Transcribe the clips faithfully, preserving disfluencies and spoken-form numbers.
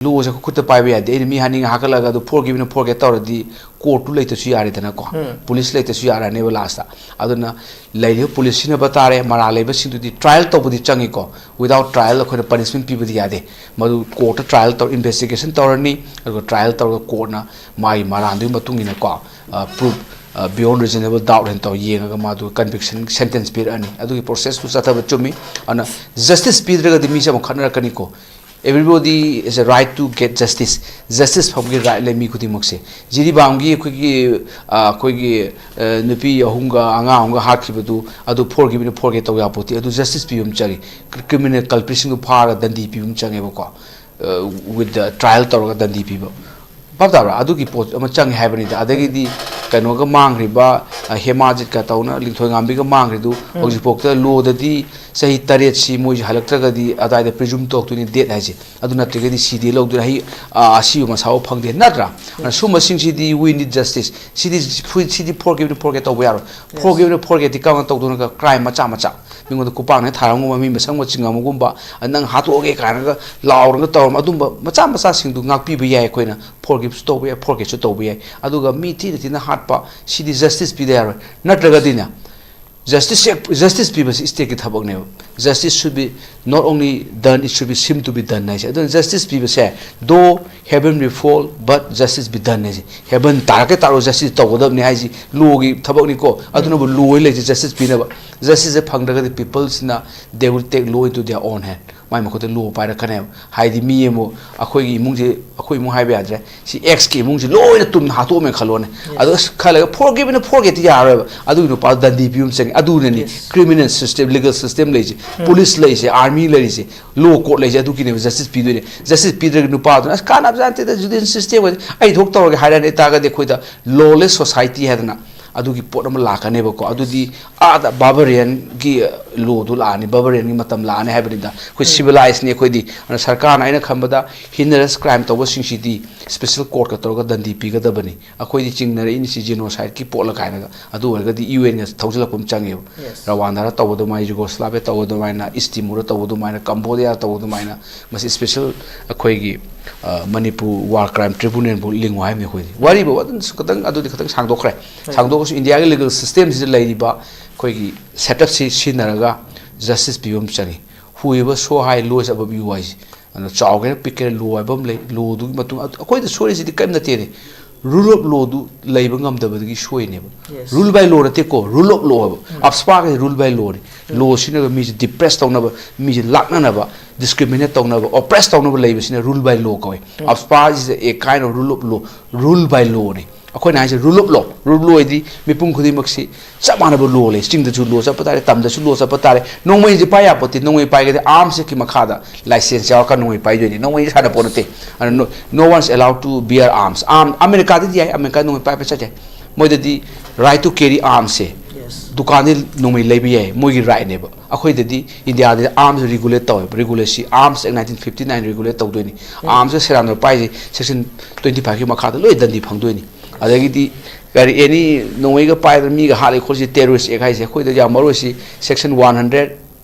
ꯂꯣꯁꯦ ꯑꯩꯈꯣꯏ ꯈꯨꯠꯇ ꯄꯥꯏꯕ ꯌꯥꯗꯦ꯫ ꯑꯩꯅ ꯃꯤ ꯍꯥꯠꯅꯤꯡꯉ ꯍꯥꯠꯀꯠꯂꯒ ꯑꯗꯨ ꯐꯣꯔꯒꯤꯕꯅ ꯐꯣꯔꯒꯦꯠ ꯇꯧꯔꯗꯤ ꯀꯣꯔꯠꯇꯨ ꯂꯩꯇ꯭ꯔꯁꯨ ꯌꯥꯔꯦꯗꯅꯀꯣ꯫ ꯄꯨꯂꯤꯁ ꯂꯩꯇ꯭ꯔꯁꯨ ꯌꯥꯔꯅꯦꯕ ꯂꯥꯁꯇ꯫ ꯑꯗꯨꯅ ꯂꯩꯔꯤꯕ ꯄꯨꯂꯤꯁꯁꯤꯅꯕ ꯇꯥꯔꯦ, ꯃꯔꯥꯜ ꯂꯩꯕꯁꯤꯡꯗꯨꯗꯤ ꯇ꯭ꯔꯥꯏꯌꯦꯜ ꯇꯧꯕꯗꯤ ꯆꯪꯉꯤꯀꯣ꯫ ꯋꯤꯗꯥꯎꯠ ꯇ꯭ꯔꯥꯏꯌꯦꯜ ꯑꯩꯈꯣꯏꯅ ꯄꯅꯤꯁꯃꯦꯟ ꯄꯤꯕꯗꯤ ꯌꯥꯗꯦ꯫ ꯃꯗꯨ ꯀꯣꯔꯠꯇ ꯇ꯭ꯔꯥꯏꯌꯦꯜ ꯇꯧꯔ, ꯏꯟꯚꯦꯁꯇꯤꯒꯦꯁꯟ ꯇꯧꯔꯅꯤ꯫ ꯑꯗꯨꯒ ꯇ꯭ꯔꯥꯏꯌꯦꯜ ꯇꯧꯔꯒ ꯀꯣꯔꯠꯅ ꯃꯥꯒꯤ ꯃꯔꯥꯜꯗꯨꯒꯤ ꯃꯇꯨꯡ ꯏꯟꯅꯀꯣ, ꯄ꯭ꯔꯨꯐ ꯕꯤꯌꯣꯟ ꯔꯤꯖꯅꯦꯕꯜ ꯗꯥꯎꯠ ꯍꯥꯏꯅ ꯇꯧꯔ ꯌꯦꯡꯉꯒ ꯃꯥꯗꯨ ꯀꯟꯚꯤꯛꯁꯟ ꯁꯦꯟꯇꯦꯟꯁ ꯄꯤꯔꯛꯑꯅꯤ꯫ ꯑꯗꯨꯒꯤ ꯄ꯭ꯔꯣꯁꯦꯁꯇꯨ ꯆꯠꯊꯕ ꯆꯨꯝꯃꯤ꯫ ꯑꯗꯨꯅ ꯖꯁꯇꯤꯁ ꯄꯤꯗ꯭ꯔꯒꯗꯤ ꯃꯤꯁꯦ ꯑꯃꯨꯛ ꯈꯠꯅꯔꯛꯀꯅꯤꯀꯣ꯫ Everybody is a right to get justice. Justice ꯐꯪꯕꯒꯤ ꯔꯥꯏꯠ ꯂꯩ ꯃꯤ ꯈꯨꯗꯤꯡꯃꯛꯁꯦ꯫ ꯖꯤꯔꯤꯕꯥꯝꯒꯤ ꯑꯩꯈꯣꯏꯒꯤ, ꯑ, ꯑꯩꯈꯣꯏꯒꯤ, ꯑ, ꯅꯨꯄꯤ ꯑꯍꯨꯝꯒ ꯑꯉꯥꯡ ꯑꯃꯒ ꯍꯥꯠꯈꯤꯕꯗꯨ, ꯑꯗꯨ ꯐꯣꯔꯒꯤꯕꯅ ꯐꯣꯔꯒꯦꯠ ꯇꯧ ꯌꯥꯄꯣꯠꯇꯦ꯫ ꯑꯗꯨ ꯖꯁꯇꯤꯁ ꯄꯤꯕ ꯑꯃ ꯆꯪꯉꯤ꯫ ꯀ꯭ꯔꯤꯃꯤꯅꯦꯜ ꯀꯜꯄ꯭ꯔꯤꯠꯁꯤꯡꯗꯨ ꯐꯥꯔꯒ ꯗꯟꯗꯤ ꯄꯤꯕ ꯑꯃ ꯆꯪꯉꯦꯕꯀꯣ꯫ ꯑ, with the trial ꯇꯧꯔꯒ ꯗꯟꯗꯤ ꯄꯤꯕ꯫ ꯚꯥꯞ ꯇꯥꯕ꯭ꯔꯥ? ꯑꯗꯨꯒꯤ ꯄꯣꯠ ꯑꯃ ꯆꯪꯉꯦ ꯍꯥꯏꯕꯅꯤꯗ꯫ ꯑꯗꯒꯤꯗꯤ ꯀꯩꯅꯣꯒ ꯃꯥꯡꯈ꯭ꯔꯤꯕ, ꯑ, ꯍꯦꯃꯥꯖꯤꯠꯀ ꯇꯧꯅ ꯂꯤꯡꯊꯣꯏꯉꯥꯝꯕꯤꯒ ꯃꯥꯡꯈ꯭ꯔꯤꯗꯨ ꯍꯧꯖꯤꯛꯐꯥꯎꯗ ꯂꯣꯗꯗꯤ ꯆꯍꯤ ꯇꯔꯦꯠꯁꯤ ꯃꯣꯏꯁꯤ ꯍꯜꯂꯛꯇ꯭ꯔꯒꯗꯤ ꯑꯗꯥꯏꯗ ꯄ꯭ꯔꯤꯖꯨꯝ ꯇꯧꯔꯛꯇꯣꯏꯅꯤ ꯗꯦꯠ ꯍꯥꯏꯁꯦ꯫ ꯑꯗꯨ ꯅꯠꯇ꯭ꯔꯒꯗꯤ ꯁꯤꯗꯤ ꯂꯧꯗꯣꯏꯅꯤ, ꯑꯍꯤ-, ꯑ, ꯑꯁꯤꯕ ꯃꯁꯥꯐꯥꯎ ꯐꯪꯗꯦ, ꯅꯠꯇ꯭ꯔꯥ? ꯑꯗꯨꯅ ꯁꯨꯝꯕꯁꯤꯡꯁꯤꯗꯤ we need justice꯫ ꯁꯤꯗꯤ, ꯁꯤꯗꯤ ꯐꯣꯔꯒꯤꯕꯅ ꯐꯣꯔꯒꯦꯠ ꯇꯧꯕ ꯌꯥꯔꯣꯏ꯫ ꯐꯣꯔꯒꯤꯕꯅ ꯐꯣꯔꯒꯦꯠꯇꯤ ꯀꯔꯝꯅ ꯇꯧꯗꯣꯏꯅꯣ? ꯀ꯭ꯔꯥꯏꯝ ꯃꯆꯥ ꯃꯆꯥ, ꯃꯤꯉꯣꯟꯗ ꯈꯨꯄꯥꯛꯅ ꯊꯥꯔꯝꯒꯨꯝꯕ, ꯃꯤ ꯃꯁꯝꯒ ꯆꯤꯡꯉꯝꯒꯨꯝꯕ, ꯅꯪ ꯍꯥꯠꯇꯣꯛꯑꯒꯦ ꯀꯥꯏꯅꯒ ꯂꯥꯎꯔꯒ ꯇꯧꯔꯝꯕ, ꯑꯗꯨꯝꯕ ꯃꯆꯥ ꯃꯆꯥꯁꯤꯡꯗꯨ ꯉꯥꯛꯄꯤꯕ ꯌꯥꯏ ꯑꯩꯈꯣꯏꯅ꯫ ꯐꯣꯔꯒꯤꯞꯁꯨ ꯇꯧꯕ ꯌꯥꯏ, ꯐꯣꯔꯒꯦꯠꯁꯨ ꯇꯧꯕ ꯌꯥꯏ꯫ ꯑꯗꯨꯒ ꯃꯤ ꯊꯤꯅ ꯊꯤꯅ ꯍꯥꯠꯄ, ꯁꯤꯗꯤ ꯖꯁꯇꯤꯁ ꯄꯤꯗ ꯌꯥꯔꯣꯏ꯫ ꯅꯠꯇ꯭ꯔꯒꯗꯤꯅꯦ, ꯖꯁꯇꯤꯁ, ꯖꯁꯇꯤꯁ ꯄꯤꯕꯁꯤ ꯁ꯭ꯇꯦꯠꯀꯤ ꯊꯕꯛꯅꯦꯕ꯫ Justice should be not only done, it should be seem to be done ꯍꯥꯏꯁꯦ꯫ ꯑꯗꯨꯅ ꯖꯁꯇꯤꯁ ꯄꯤꯕꯁꯦ, though heaven will fall, but justice be done ꯍꯥꯏꯁꯦ꯫ ꯍꯦꯕꯟ ꯇꯥꯔꯛꯀꯦ ꯇꯥꯔꯣ, ꯖꯁꯇꯤꯁ ꯇꯧꯒꯗꯕꯅꯤ ꯍꯥꯏꯁꯤ ꯂꯣꯒꯤ ꯊꯕꯛꯅꯤꯀꯣ꯫ ꯑꯗꯨꯅꯕꯨ ꯂꯣ ꯂꯩꯁꯦ ꯖꯁꯇꯤꯁ ꯄꯤꯅꯕ꯫ ꯖꯁꯇꯤꯁꯁꯦ ꯐꯪꯗ꯭ꯔꯒꯗꯤ ꯄꯤꯄꯜꯁꯤꯅ they will take law into their own hand꯫ ꯃꯥꯏ ꯃꯈꯨꯠꯇ ꯂꯣ ꯄꯥꯏꯔꯛꯀꯅꯦꯕ꯫ ꯍꯥꯏꯗꯤ ꯃꯤ ꯑꯃ, ꯑꯩꯈꯣꯏꯒꯤ ꯏꯃꯨꯡꯁꯦ, ꯑꯩꯈꯣꯏ ꯏꯃꯨꯡ ꯍꯥꯏꯕ ꯌꯥꯗ꯭ꯔꯦ, ꯁꯤ ꯑꯦꯛꯁꯀꯤ ꯏꯃꯨꯡꯁꯦ ꯂꯣꯏꯅ ꯇꯨꯝꯅ ꯍꯥꯠꯇꯣꯛꯑꯝꯃꯦ ꯈꯜꯂꯣꯅꯦ꯫ ꯑꯗꯣ ꯑꯁ ꯈꯜꯂꯒ ꯐꯣꯔꯒꯤꯞꯅ ꯐꯣꯔꯒꯦꯠꯇꯤ ꯌꯥꯔꯣꯏꯕ꯫ ꯑꯗꯨꯒꯤ ꯅꯨꯄꯥꯗꯣ ꯗꯟꯗꯤ ꯄꯤꯕ ꯑꯃ ꯆꯪꯉꯦ꯫ ꯑꯗꯨꯅꯅꯤ ꯀ꯭ꯔꯤꯃꯤꯅꯦꯜ ꯁꯤꯁꯇꯦꯝ, ꯂꯤꯒꯦꯜ ꯁꯤꯁꯇꯦꯝ ꯂꯩꯁꯦ, ꯄꯨꯂꯤꯁ ꯂꯩꯁꯦ, ꯑꯥꯔꯃꯤ ꯂꯩꯔꯤꯁꯦ, ꯂꯣ ꯀꯣꯔꯠ ꯂꯩꯁꯦ꯫ ꯑꯗꯨꯒꯤꯅꯦꯕ ꯖꯁꯇꯤꯁ ꯄꯤꯗꯣꯏꯅꯦ꯫ ꯖꯁꯇꯤꯁ ꯄꯤꯗ꯭ꯔꯒ ꯅꯨꯄꯥꯗꯨꯅ "ꯑꯁ ꯀꯥꯟꯅꯕ ꯖꯥꯠ ꯅꯠꯇꯦꯗ, ꯖꯨꯗꯤꯁꯤꯌꯦꯜ ꯁꯤꯁꯇꯦꯝ ꯑꯣꯏꯗꯤ ꯑꯩ ꯊꯣꯛ ꯇꯧꯔꯒꯦ" ꯍꯥꯏꯔꯛꯑꯅꯤ ꯇꯥꯔꯒꯗꯤ ꯑꯩꯈꯣꯏꯗ ꯂꯣꯂꯦꯁ ꯁꯣꯁꯥꯏꯇꯤ ꯍꯥꯏꯗꯅ ꯑꯗꯨꯒꯤ ꯄꯣꯠ ꯑꯃ ꯂꯥꯛꯀꯅꯦꯕꯀꯣ꯫ ꯑꯗꯨꯗꯤ ꯑꯥꯗ ꯕꯥꯔꯕꯔꯤꯌꯟꯒꯤ ꯂꯣꯗꯨ ꯂꯥꯛꯑꯅꯤ, ꯕꯕꯔꯤꯌꯟꯒꯤ ꯃꯇꯝ ꯂꯥꯛꯑꯅꯤ ꯍꯥꯏꯕꯅꯤꯗ꯫ ꯑꯩꯈꯣꯏ ꯁꯤꯚꯤꯂꯥꯏꯁꯅꯤ ꯑꯩꯈꯣꯏꯗꯤ꯫ ꯑꯗꯨꯅ ꯁꯔꯀꯥꯔꯅ, ꯑꯩꯅ ꯈꯟꯕꯗ, ꯍꯤꯌꯨꯃꯦꯟ ꯔꯥꯏꯠꯁ ꯀ꯭ꯔꯥꯏꯝ ꯇꯧꯕꯁꯤꯡꯁꯤꯗꯤ ꯁ꯭ꯄꯦꯁꯦꯜ ꯀꯣꯔꯠꯀ ꯇꯧꯔꯒ ꯗꯟꯗꯤ ꯄꯤꯒꯗꯕꯅꯤ꯫ ꯑꯩꯈꯣꯏꯗꯤ ꯆꯤꯡꯅꯔꯛꯏꯅꯤ ꯁꯤ ꯖꯦꯅꯣꯁꯥꯏꯠꯀꯤ ꯄꯣꯠꯂ ꯀꯥꯏꯅꯒ꯫ ꯑꯗꯨ ꯑꯣꯏꯔꯒꯗꯤ ꯌꯨ ꯑꯦꯟꯒ ꯊꯧꯖꯤꯜꯂꯛꯄ ꯑꯃ ꯆꯪꯉꯦꯕ꯫ ꯔꯋꯥꯟꯗꯥꯗ ꯇꯧꯕ ꯑꯗꯨꯃꯥꯏꯅ, ꯌꯨꯒꯣꯁꯂꯥꯚꯤꯌꯥ ꯇꯧꯕ ꯑꯗꯨꯃꯥꯏꯅ, ꯏꯁ ꯇꯤꯃꯣꯔꯗ ꯇꯧꯕ ꯑꯗꯨꯃꯥꯏꯅ, ꯀꯝꯕꯣꯗꯤꯌꯥꯗ ꯇꯧꯕ ꯑꯗꯨꯃꯥꯏꯅ, ꯃꯁꯤ ꯁ꯭ꯄꯦꯁꯦꯜ ꯑꯩꯈꯣꯏꯒꯤ, ꯑ, ꯃꯅꯤꯄꯨꯔ ꯋꯥꯔ ꯀ꯭ꯔꯥꯏꯝ ꯇ꯭ꯔꯤꯕꯨꯅꯦꯜꯕꯨ ꯂꯤꯡꯉꯨ ꯍꯥꯏꯕꯅꯤ ꯑꯩꯈꯣꯏꯗꯤ꯫ ꯋꯥꯔꯤꯕꯨ ꯑꯗꯨꯝ ꯈꯤꯇꯪ, ꯑꯗꯨꯗꯤ ꯈꯤꯇꯪ ꯁꯥꯡꯗꯣꯛꯈ꯭ꯔꯦ꯫ ꯁꯥꯡꯗꯣꯛꯑꯁꯨ ꯏꯟꯗꯤꯌꯥꯒꯤ ꯂꯤꯒꯦꯜ ꯁꯤꯁꯇꯦꯝꯁꯤꯗ ꯂꯩꯔꯤꯕ ꯑꯩꯈꯣꯏꯒꯤ ꯁꯦꯠꯑꯞꯁꯤ ꯁꯤꯖꯤꯟꯅꯔꯒ ꯖꯁꯇꯤꯁ ꯄꯤꯕ ꯑꯃ ꯆꯪꯉꯤ꯫ ꯍꯨꯏꯕ ꯁꯣ ꯍꯥꯏ ꯂꯣꯏꯁ ꯑꯕꯞ ꯌꯨ ꯍꯥꯏꯁꯦ꯫ ꯑꯗꯨꯅ ꯆꯥꯎꯒꯦꯔꯥ ꯄꯤꯛꯀꯦꯔꯥ ꯂꯣ ꯍꯥꯏꯕ ꯑꯃ ꯂꯩ꯫ ꯂꯣꯗꯨꯒꯤ ꯃꯇꯨꯡ ꯑꯩꯈꯣꯏꯗ ꯁꯣꯏꯔꯤꯁꯤꯗꯤ ꯀꯔꯤꯝ ꯅꯠꯇꯦꯅꯦ꯫ ꯔꯨꯜ ꯑꯣꯐ ꯂꯣꯗꯨ ꯂꯩꯕ ꯉꯝꯗꯕꯗꯒꯤ ꯁꯣꯏꯅꯦꯕ꯫ ꯔꯨꯜ ꯕꯥꯏ ꯂꯣ ꯅꯠꯇꯦꯀꯣ, ꯔꯨꯜ ꯑꯣꯐ ꯂꯣ ꯍꯥꯏꯕ꯫ ꯑꯞꯁꯄꯥꯒꯤ ꯔꯨꯜ ꯕꯥꯏ ꯂꯣꯅꯤ꯫ ꯂꯣ ꯁꯤꯅꯒ ꯃꯤꯁꯦ ꯗꯤꯄ꯭ꯔꯦꯁ ꯇꯧꯅꯕ, ꯃꯤꯁꯦ ꯂꯥꯛꯅꯅꯕ, ꯗꯤꯁꯀ꯭ꯔꯤꯃꯤꯅꯦꯠ ꯇꯧꯅꯕ, ꯑꯣꯄ꯭ꯔꯦꯁ ꯇꯧꯅꯕ ꯂꯩꯕꯁꯤꯅ ꯔꯨꯜ ꯕꯥꯏ ꯂꯣ ꯀꯧꯏ꯫ ꯑꯞꯁꯄꯥ is a kind of rule of law, rule by law ꯅꯤ꯫ ꯑꯩꯈꯣꯏꯅ ꯍꯥꯏꯁꯦ ꯔꯨꯜ ꯑꯣꯐ ꯂꯣ꯫ ꯔꯨꯜ ꯂꯣ ꯍꯥꯏꯗꯤ ꯃꯤꯄꯨꯝ ꯈꯨꯗꯤꯡꯃꯛꯁꯤ ꯆꯞ ꯃꯥꯟꯅꯕ ꯂꯣ ꯂꯩ꯫ ꯆꯤꯡꯗꯁꯨ ꯂꯣ ꯆꯠꯄ ꯇꯥꯔꯦ, ꯇꯝꯗꯁꯨ ꯂꯣ ꯆꯠꯄ ꯇꯥꯔꯦ꯫ ꯅꯣꯡꯃꯩꯁꯦ ꯄꯥꯏ ꯌꯥꯄꯣꯠꯇꯦ꯫ ꯅꯣꯡꯃꯩ ꯄꯥꯏꯒꯗꯤ ꯑꯥꯔꯝꯁ ꯑꯦꯛꯀꯤ ꯃꯈꯥꯗ ꯂꯥꯏꯁꯦꯟꯁ ꯌꯥꯎꯔꯒ ꯅꯣꯡꯃꯩ ꯄꯥꯏꯗꯣꯏꯅꯤ꯫ ꯅꯣꯡꯃꯩ ꯁꯥꯟꯅ ꯄꯣꯠ ꯅꯠꯇꯦ꯫ ꯑꯗꯨꯅ no, no one is allowed to bear arms꯫ ꯑꯥꯔꯝ ꯑꯃꯦꯔꯤꯀꯥꯗꯗꯤ ꯌꯥꯏ, ꯑꯃꯦꯔꯤꯀꯥ ꯅꯣꯡꯃꯩ ꯄꯥꯏꯕ ꯆꯠ ꯌꯥꯏ꯫ ꯃꯣꯏꯗꯗꯤ right to carry armsꯁꯦ ꯗꯨꯀꯥꯟꯗꯤ ꯅꯣꯡꯃꯩ ꯂꯩꯕ ꯌꯥꯏ, ꯃꯣꯏꯒꯤ rightꯅꯦꯕ꯫ ꯑꯩꯈꯣꯏꯗꯗꯤ ꯏꯟꯗꯤꯌꯥꯗꯗꯤ ꯑꯥꯔꯝꯁ ꯔꯤꯒꯨꯂꯦꯠ ꯇꯧꯋꯦꯕ꯫ ꯔꯤꯒꯨꯂꯦꯠꯁꯤ ꯑꯥꯔꯝꯁ ꯑꯦꯛ ꯅꯥꯏꯟꯇꯤꯟ ꯐꯤꯐꯇꯤ ꯅꯥꯏꯟ ꯔꯤꯒꯨꯂꯦꯠ ꯇꯧꯗꯣꯏꯅꯤ꯫ ꯑꯥꯔꯝꯁꯀ ꯁꯦꯔꯥꯟꯗ ꯄꯥꯏꯁꯦ ꯁꯦꯛꯁꯟ ꯇ꯭ꯋꯦꯟꯇꯤ ꯐꯥꯏꯚꯀꯤ ꯃꯈꯥꯗ ꯂꯣꯏ ꯗꯟꯗꯤ ꯐꯪꯗꯣꯏꯅꯤ꯫ ꯑꯗꯒꯤꯗꯤ ꯀꯔꯤ ꯑꯦꯅꯤ ꯅꯣꯡꯃꯩꯒ ꯄꯥꯏꯗꯅ ꯃꯤꯒ ꯍꯥꯠꯂꯤ ꯈꯣꯠꯂꯤ ꯇꯦꯔꯣꯔꯤꯁ ꯑꯦꯛ ꯍꯥꯏꯁꯦ ꯑꯩꯈꯣꯏꯗ ꯌꯥꯝ ꯃꯔꯨ ꯑꯣꯏꯁꯤ section one hundred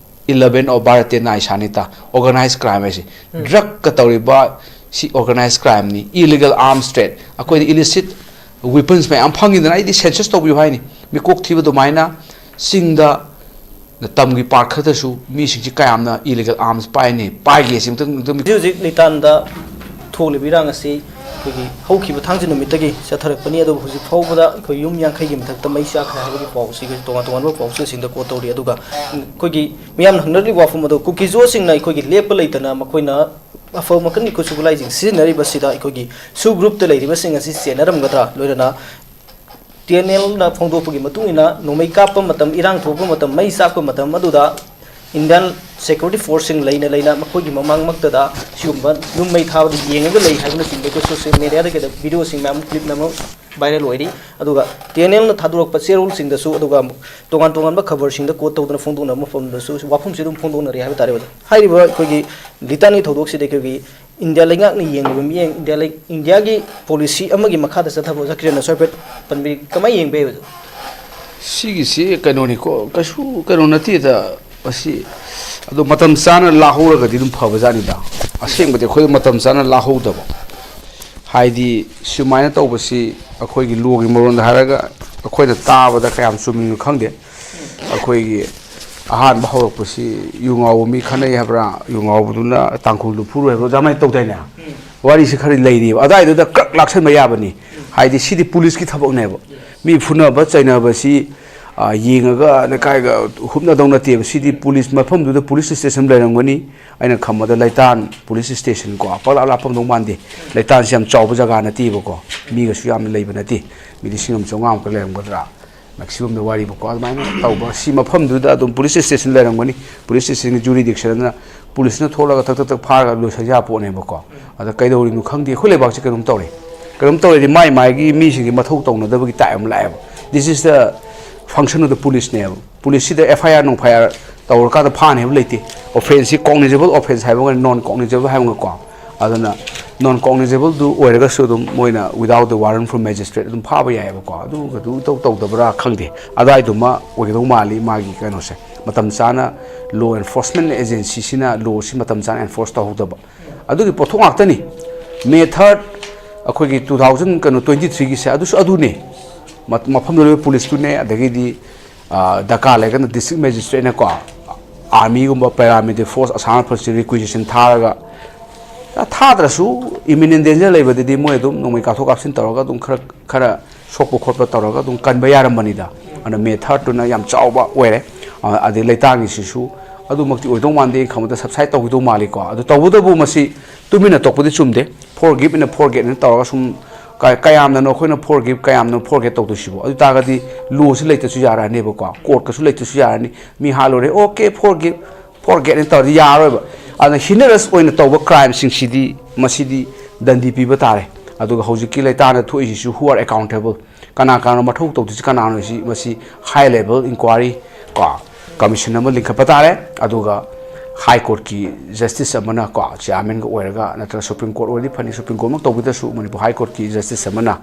eleven of Bharatiya Nyay Sanhita, organised crime ꯍꯥꯏꯁꯦ꯫ ꯗ꯭ꯔꯒꯀ ꯇꯧꯔꯤꯕ ꯁꯤ ꯑꯣꯔꯒꯅꯥꯏꯖ ꯀ꯭ꯔꯥꯏꯝꯅꯤ꯫ ꯏꯂꯤꯒꯦꯜ ꯑꯥꯔꯝꯁ ꯇ꯭ꯔꯦꯗ, ꯑꯩꯈꯣꯏꯗ ꯏꯂꯤꯁꯤꯠ ꯋꯤꯄꯟꯁ ꯃꯌꯥꯝ ꯐꯪꯉꯤꯗꯅ꯫ ꯑꯩꯗꯤ ꯁꯦꯟꯁꯁ ꯇꯧꯕꯤꯌꯨ ꯍꯥꯏꯅꯤ꯫ ꯃꯤꯀꯣꯛ ꯊꯤꯕ ꯑꯗꯨꯃꯥꯏꯅ ꯆꯤꯡꯗ ꯇꯝꯒꯤ ꯄꯥꯔꯠ ꯈꯔꯗꯁꯨ ꯃꯤꯁꯤꯡꯁꯤ ꯀꯌꯥꯝꯅ ꯏꯂꯤꯒꯦꯜ ꯑꯥꯔꯝꯁ ꯄꯥꯏꯅꯤ, ꯄꯥꯏꯒꯦ ꯁꯤ ꯑꯃꯨꯛꯇꯪ, ꯑꯃꯨꯛꯇꯪ ꯍꯧꯖꯤꯛ ꯍꯧꯖꯤꯛ ꯅꯤꯇꯥꯟꯗ ꯊꯣꯛꯂꯤꯕ ꯏꯔꯥꯡ ꯑꯁꯤ ꯑꯩꯈꯣꯏꯒꯤ ꯍꯧꯈꯤꯕ ꯊꯥꯡꯖ ꯅꯨꯃꯤꯠꯇꯒꯤ ꯆꯠꯊꯔꯛꯄꯅꯤ꯫ ꯑꯗꯨꯕꯨ ꯍꯧꯖꯤꯛ ꯐꯥꯎꯕꯗ ꯑꯩꯈꯣꯏ ꯌꯨꯝ ꯌꯥꯡꯈꯩꯒꯤ ꯃꯊꯛꯇ ꯃꯩ ꯆꯥꯛꯈ꯭ꯔꯦ ꯍꯥꯏꯕꯒꯤ ꯄꯥꯎ ꯑꯁꯤ ꯑꯩꯈꯣꯏ ꯇꯣꯉꯥꯟ ꯇꯣꯉꯥꯟꯕ ꯄꯥꯎꯆꯦꯁꯤꯡꯗ ꯀꯣꯠ ꯇꯧꯔꯤ꯫ ꯑꯗꯨꯒ ꯑꯩꯈꯣꯏꯒꯤ ꯃꯤꯌꯥꯝꯅ ꯍꯪꯅꯔꯤꯕ ꯋꯥꯐꯝ ꯑꯗꯨ, ꯀꯨꯀꯤꯖꯣꯁꯤꯡꯅ ꯑꯩꯈꯣꯏꯒꯤ ꯂꯦꯞꯄ ꯂꯩꯇꯅ ꯃꯈꯣꯏꯅ ꯑꯐꯕ ꯃꯈꯜꯒꯤ ꯈꯨꯠꯁꯨ ꯈꯨꯠꯂꯥꯏꯁꯤꯡ ꯁꯤꯖꯤꯟꯅꯔꯤꯕꯁꯤꯗ ꯑꯩꯈꯣꯏꯒꯤ ꯁꯨ ꯒ꯭ꯔꯨꯞꯇ ꯂꯩꯔꯤꯕꯁꯤꯡ ꯑꯁꯤ ꯆꯦꯟꯅꯔꯝꯒꯗ꯭ꯔꯥ? ꯂꯣꯏꯅꯅ ꯇꯤ ꯑꯦꯟ ꯑꯦꯜꯅ ꯐꯣꯡꯗꯣꯛꯄꯒꯤ ꯃꯇꯨꯡ ꯏꯟꯅ ꯅꯣꯡꯃꯩ ꯀꯥꯞꯄ ꯃꯇꯝ, ꯏꯔꯥꯡ ꯊꯣꯛꯄ ꯃꯇꯝ, ꯃꯩ ꯆꯥꯛꯄ ꯃꯇꯝ ꯑꯗꯨꯗ ꯏꯟꯗꯤꯌꯥꯟ ꯁꯦꯀ꯭ꯌꯨꯔꯤꯇꯤ ꯐꯣꯔꯁꯁꯤꯡ ꯂꯩꯅ ꯂꯩꯅ ꯃꯈꯣꯏꯒꯤ ꯃꯃꯥꯡꯃꯛꯇꯗ ꯁꯤꯒꯨꯝꯕ ꯌꯨꯝ ꯃꯩ ꯊꯥꯕꯗ ꯌꯦꯡꯉꯒ ꯂꯩ ꯍꯥꯏꯕꯅꯆꯤꯡꯕ ꯑꯩꯈꯣꯏ ꯁꯣꯁꯤꯌꯦꯜ ꯃꯦꯗꯤꯌꯥꯗ ꯀꯩꯗ ꯚꯤꯗꯤꯑꯣꯁꯤꯡ ꯃꯌꯥꯝ, ꯀ꯭ꯂꯤꯞ ꯃꯌꯥꯝ ꯑꯃ ꯚꯥꯏꯔꯦꯜ ꯑꯣꯏꯔꯤ꯫ ꯑꯗꯨꯒ ꯇꯤ ꯑꯦꯟ ꯑꯦꯜꯅ ꯊꯥꯗꯣꯔꯛꯄ ꯆꯦꯔꯣꯜꯁꯤꯡꯗꯁꯨ, ꯑꯗꯨꯒ ꯇꯣꯉꯥꯟ ꯇꯣꯉꯥꯟꯕ ꯈꯕꯔꯁꯤꯡꯗ ꯀꯣꯠ ꯇꯧꯗꯨꯅ ꯐꯣꯡꯗꯣꯛꯅꯕ ꯃꯐꯝꯗꯁꯨ ꯋꯥꯐꯝꯁꯤ ꯑꯗꯨꯝ ꯐꯣꯡꯗꯣꯛꯅꯔꯤ ꯍꯥꯏꯕ ꯇꯥꯔꯦ꯫ ꯑꯣꯖꯥ, ꯍꯥꯏꯔꯤꯕ ꯑꯩꯈꯣꯏꯒꯤ ꯂꯤꯇꯥꯟꯒꯤ ꯊꯧꯗꯣꯛꯁꯤꯗ ꯑꯩꯈꯣꯏꯒꯤ ꯏꯟꯗꯤꯌꯥ ꯂꯩꯉꯥꯛꯅ ꯌꯦꯡꯂꯤꯕ ꯃꯤꯠꯌꯦꯡ, ꯏꯟꯗꯤꯌꯥ ꯂꯩ-, ꯏꯟꯗꯤꯌꯥꯒꯤ ꯄꯣꯂꯤꯁꯤ ꯑꯃꯒꯤ ꯃꯈꯥꯗ ꯆꯠꯊꯕ ꯑꯣꯖꯥ ꯀꯤꯔꯟꯅꯁꯨ ꯍꯥꯏꯐꯦꯠ ꯄꯟꯕꯤꯔꯤ, ꯀꯃꯥꯏꯅ ꯌꯦꯡꯕ ꯌꯥꯏ ꯑꯣꯖꯥ? ꯁꯤꯒꯤꯁꯤ ꯀꯩꯅꯣꯅꯤꯀꯣ, ꯀꯩꯁꯨ ꯀꯩꯅꯣ ꯅꯠꯇꯦꯗ꯫ ꯃꯁꯤ ꯑꯗꯣ ꯃꯇꯝ ꯆꯥꯅ ꯂꯥꯛꯍꯧꯔꯒꯗꯤ ꯑꯗꯨꯝ ꯐꯕꯖꯥꯠꯅꯤꯗ꯫ ꯑꯁꯦꯡꯕꯗꯤ ꯑꯩꯈꯣꯏ ꯃꯇꯝ ꯆꯥꯅ ꯂꯥꯛꯍꯧꯗꯕ, ꯍꯥꯏꯗꯤ ꯁꯨꯃꯥꯏꯅ ꯇꯧꯕꯁꯤ ꯑꯩꯈꯣꯏꯒꯤ ꯂꯣꯒꯤ ꯃꯔꯣꯟꯗ ꯍꯥꯏꯔꯒ ꯑꯩꯈꯣꯏꯅ ꯇꯥꯕꯗ ꯀꯌꯥꯝ ꯆꯨꯝꯃꯤꯅꯣ ꯈꯪꯗꯦ꯫ ꯑꯩꯈꯣꯏꯒꯤ ꯑꯍꯥꯟꯕ ꯍꯧꯔꯛꯄꯁꯤ ꯌꯨ ꯉꯥꯎꯕ ꯃꯤ ꯈꯠꯅꯩ ꯍꯥꯏꯕ꯭ꯔꯥ, ꯌꯨ ꯉꯥꯎꯕꯗꯨꯅ ꯇꯥꯡꯈꯨꯜꯗꯨ ꯐꯨꯔꯨ ꯍꯥꯏꯕ꯭ꯔꯣ, ꯑꯗꯨꯃꯥꯏꯅ ꯇꯧꯗꯥꯏꯅꯦ? ꯋꯥꯔꯤꯁꯤ ꯈꯔ ꯂꯩꯔꯤꯕ ꯑꯗꯨꯋꯥꯏꯗꯨꯗ ꯀ꯭ꯔꯛ ꯂꯥꯛꯁꯟꯕ ꯌꯥꯕꯅꯤ꯫ ꯍꯥꯏꯗꯤ ꯁꯤꯗꯤ ꯄꯨꯂꯤꯁꯀꯤ ꯊꯕꯛꯅꯦꯕ꯫ ꯃꯤ ꯐꯨꯅꯕ ꯆꯩꯅꯕꯁꯤ, ꯑ, ꯌꯦꯡꯉꯒ ꯂꯩꯀꯥꯏꯒ ꯍꯨꯞꯅꯗꯧ ꯅꯠꯇꯦꯕ꯫ ꯁꯤꯗꯤ ꯄꯨꯂꯤꯁ ꯃꯐꯝꯗꯨꯗ ꯄꯨꯂꯤꯁ ꯁ꯭ꯇꯦꯁꯟ ꯂꯩꯔꯝꯒꯅꯤ꯫ ꯑꯩꯅ ꯈꯟꯕꯗ ꯂꯩꯇꯥꯟ ꯄꯨꯂꯤꯁ ꯁ꯭ꯇꯦꯁꯟ ꯀꯣ, ꯄꯪꯂꯥꯞ ꯂꯥꯞꯄꯝꯗꯧ ꯃꯥꯟꯗꯦ꯫ ꯂꯩꯇꯥꯟꯁꯤ ꯌꯥꯝ ꯆꯥꯎꯕ ꯖꯒꯥ ꯅꯠꯇꯦꯕꯀꯣ, ꯃꯤꯒꯁꯨ ꯌꯥꯝꯅ ꯂꯩꯕ ꯅꯠꯇꯦ꯫ ꯃꯤ ꯂꯤꯁꯤꯡ ꯑꯃ ꯆꯥꯝꯃꯉꯥꯃꯨꯛꯀ ꯂꯩꯔꯝꯒꯗ꯭ꯔꯥ, ꯃꯦꯛꯁꯤꯃꯝꯗ ꯋꯥꯔꯤꯕꯀꯣ꯫ ꯑꯗꯨꯃꯥꯏꯅ ꯇꯧꯕ ꯁꯤ ꯃꯐꯝꯗꯨꯗ ꯑꯗꯨꯝ ꯄꯨꯂꯤꯁ ꯁ꯭ꯇꯦꯁꯟ ꯂꯩꯔꯝꯒꯅꯤ꯫ ꯄꯨꯂꯤꯁ ꯁ꯭ꯇꯦꯁꯟꯒꯤ ꯖꯨꯔꯤꯗꯤꯛꯁꯟ ꯑꯗꯨꯅ ꯄꯨꯂꯤꯁꯅ ꯊꯣꯛꯂꯒ ꯊꯛ ꯊꯛ ꯊꯛ ꯐꯥꯔꯒ ꯂꯣꯏꯁꯟ ꯌꯥ ꯄꯣꯠꯅꯦꯕꯀꯣ꯫ ꯑꯗ ꯀꯩꯗꯧꯔꯤꯅꯣ ꯈꯪꯗꯦ, ꯑꯩꯈꯣꯏ ꯂꯩꯕꯥꯛꯁꯦ ꯀꯩꯅꯣꯝ ꯇꯧꯔꯦ꯫ ꯀꯩꯅꯣꯝ ꯇꯧꯔꯦꯗꯤ ꯃꯥꯏ ꯃꯥꯏꯒꯤ ꯃꯤꯁꯤꯡꯒꯤ ꯃꯊꯧ ꯇꯧꯅꯗꯕꯒꯤ ꯇꯥꯏꯞ ꯑꯃ ꯂꯥꯛꯑꯦꯕ꯫ This is the function of the police ꯅꯦꯕ꯫ ꯄꯨꯂꯤꯁꯁꯤꯗ ꯑꯦꯐ ꯑꯥꯏ ꯑꯥꯔ ꯅꯨꯡ ꯑꯥꯏ ꯑꯥꯔ ꯇꯧꯔꯀꯥꯟꯗ ꯐꯥꯅꯤ ꯍꯥꯏꯕ ꯂꯩꯇꯦ꯫ ꯑꯣꯐꯦꯟꯁꯁꯤ cognizable offence ꯍꯥꯏꯕ ꯑꯃꯒ non cognizable ꯍꯥꯏꯕ ꯑꯃꯒꯀꯣ꯫ ꯑꯗꯨꯅ non cognizable ꯗꯨ ꯑꯣꯏꯔꯒꯁꯨ ꯑꯗꯨꯝ ꯃꯣꯏꯅ without the warrant from magistrate ꯑꯗꯨꯝ ꯐꯥꯕ ꯌꯥꯏꯑꯕꯀꯣ꯫ ꯑꯗꯨꯒꯗꯨ ꯏꯇꯧ ꯇꯧꯗꯕ꯭ꯔꯥ ꯈꯪꯗꯦ꯫ ꯑꯗꯨꯋꯥꯏꯗꯨꯃ ꯑꯣꯏꯒꯗꯧ ꯃꯥꯜꯂꯤ ꯃꯥꯒꯤ ꯀꯩꯅꯣꯁꯦ꯫ ꯃꯇꯝ ꯆꯥꯅ law enforcement agency ꯁꯤꯅ ꯂꯣꯁꯤ ꯃꯇꯝ ꯆꯥꯅ ꯑꯦꯟꯐꯣꯔꯁ ꯇꯧꯍꯧꯗꯕ꯫ ꯑꯗꯨꯒꯤ ꯄꯣꯠꯊꯣꯛ ꯉꯥꯛꯇꯅꯤ꯫ ꯃꯦ ꯊꯥꯔꯠ ꯑꯩꯈꯣꯏꯒꯤ ꯇꯨ ꯊꯥꯎꯖꯟ ꯀꯩꯅꯣ ꯇ꯭ꯋꯦꯟꯇꯤ ꯊ꯭ꯔꯤꯒꯤꯁꯦ ꯑꯗꯨꯁꯨ ꯑꯗꯨꯅꯦ꯫ ꯃ-, ꯃꯐꯝꯗꯨ ꯂꯩꯕ ꯄꯨꯂꯤꯁꯇꯨꯅꯦ, ꯑꯗꯒꯤꯗꯤ, ꯑ, ꯗꯔꯀꯥꯔ ꯂꯩꯔꯒꯅ ꯗꯤꯁꯇ꯭ꯔꯤꯛ ꯃꯦꯖꯤꯁꯇ꯭ꯔꯦꯠꯅꯀꯣ, ꯑꯥꯔꯃꯤꯒꯨꯝꯕ, ꯄꯦꯔꯥꯃꯤꯂꯤꯇꯔꯤ ꯐꯣꯔꯁ, ꯑꯁꯥꯝ ꯔꯥꯏꯐꯜꯁꯤ ꯔꯤꯀ꯭ꯋꯤꯖꯤꯁꯟ ꯊꯥꯔꯒ, ꯑ, ꯊꯥꯗ꯭ꯔꯁꯨ imminent danger ꯂꯩꯕꯗꯗꯤ ꯃꯣꯏ ꯑꯗꯨꯝ ꯅꯣꯡꯃꯩ ꯀꯥꯞꯊꯣꯛ ꯀꯥꯞꯁꯤꯟ ꯇꯧꯔꯒ ꯑꯗꯨꯝ ꯈꯔ, ꯈꯔ ꯁꯣꯛꯄ ꯈꯣꯠꯄ ꯇꯧꯔꯒ ꯑꯗꯨꯝ ꯀꯟꯕ ꯌꯥꯔꯝꯕꯅꯤꯗ꯫ ꯑꯗꯨꯅ ꯃꯦ ꯊꯥꯔꯠꯇꯨꯅ ꯌꯥꯝ ꯆꯥꯎꯕ ꯑꯣꯏꯔꯦ꯫ ꯑ, ꯑꯗꯩ ꯂꯩꯇꯥꯡꯒꯤꯁꯤꯁꯨ ꯑꯗꯨꯃꯛꯇꯤ ꯑꯣꯏꯗꯧ ꯃꯥꯟꯗꯦ, ꯑꯩꯅ ꯈꯟꯕꯗ subside ꯇꯧꯈꯤꯗꯧ ꯃꯥꯜꯂꯤꯀꯣ꯫ ꯑꯗꯨ ꯇꯧꯕꯇꯕꯨ ꯃꯁꯤ ꯇꯨꯃꯤꯟꯅ ꯇꯣꯛꯄꯗꯤ ꯆꯨꯝꯗꯦ꯫ Forgive ꯏꯟꯅ forget ꯏꯟꯅ ꯇꯧꯔꯒ ꯁꯨꯝ ꯀ-, ꯀꯌꯥꯝꯅꯅꯣ ꯑꯩꯈꯣꯏꯅ forgive, ꯀꯌꯥꯝꯅ forget ꯇꯧꯗꯣꯏꯁꯤꯕꯣ? ꯑꯗꯨ ꯇꯥꯔꯒꯗꯤ ꯂꯣꯁꯨ ꯂꯩꯇ꯭ꯔꯁꯨ ꯌꯥꯔꯛꯑꯅꯦꯕꯀꯣ, ꯀꯣꯔꯠꯀꯁꯨ ꯂꯩꯇ꯭ꯔꯁꯨ ꯌꯥꯔꯅꯤ꯫ ꯃꯤ ꯍꯥꯠꯂꯨꯔꯦ, okay, forgive, forget ꯏꯟ ꯇꯧꯔꯗꯤ ꯌꯥꯔꯔꯣꯏꯕ꯫ ꯑꯗꯨꯅ heinous ꯑꯣꯏꯅ ꯇꯧꯕ ꯀ꯭ꯔꯥꯏꯝꯁꯤꯡꯁꯤꯗꯤ, ꯃꯁꯤꯗꯤ ꯗꯟꯗꯤ ꯄꯤꯕ ꯇꯥꯔꯦ꯫ ꯑꯗꯨꯒ ꯍꯧꯖꯤꯛꯀꯤ ꯂꯩꯇꯥꯅ ꯊꯣꯛꯏꯁꯤꯁꯨ who are accountable, ꯀꯅꯥ ꯀꯅꯥꯅꯣ ꯃꯊꯧ ꯇꯧꯗꯣꯏꯁꯤ ꯀꯅꯥꯅꯣ ꯁꯤ, ꯃꯁꯤ high level inquiry ꯀꯣ, commission ꯑꯃ ꯂꯤꯡꯈꯠꯄ ꯇꯥꯔꯦ꯫ ꯑꯗꯨꯒ high courtꯀꯤ justice ꯑꯃꯅ ꯀꯣ, chairmanꯒ ꯑꯣꯏꯔꯒ, ꯅꯠꯇ꯭ꯔꯒ Supreme Court ꯑꯣꯏꯔꯗꯤ ꯐꯅꯤ, Supreme Court ꯃꯛ ꯇꯧꯕꯤꯗ꯭ꯔꯁꯨ ꯃꯅꯤꯄꯨꯔ high courtꯀꯤ justice ꯑꯃꯅ,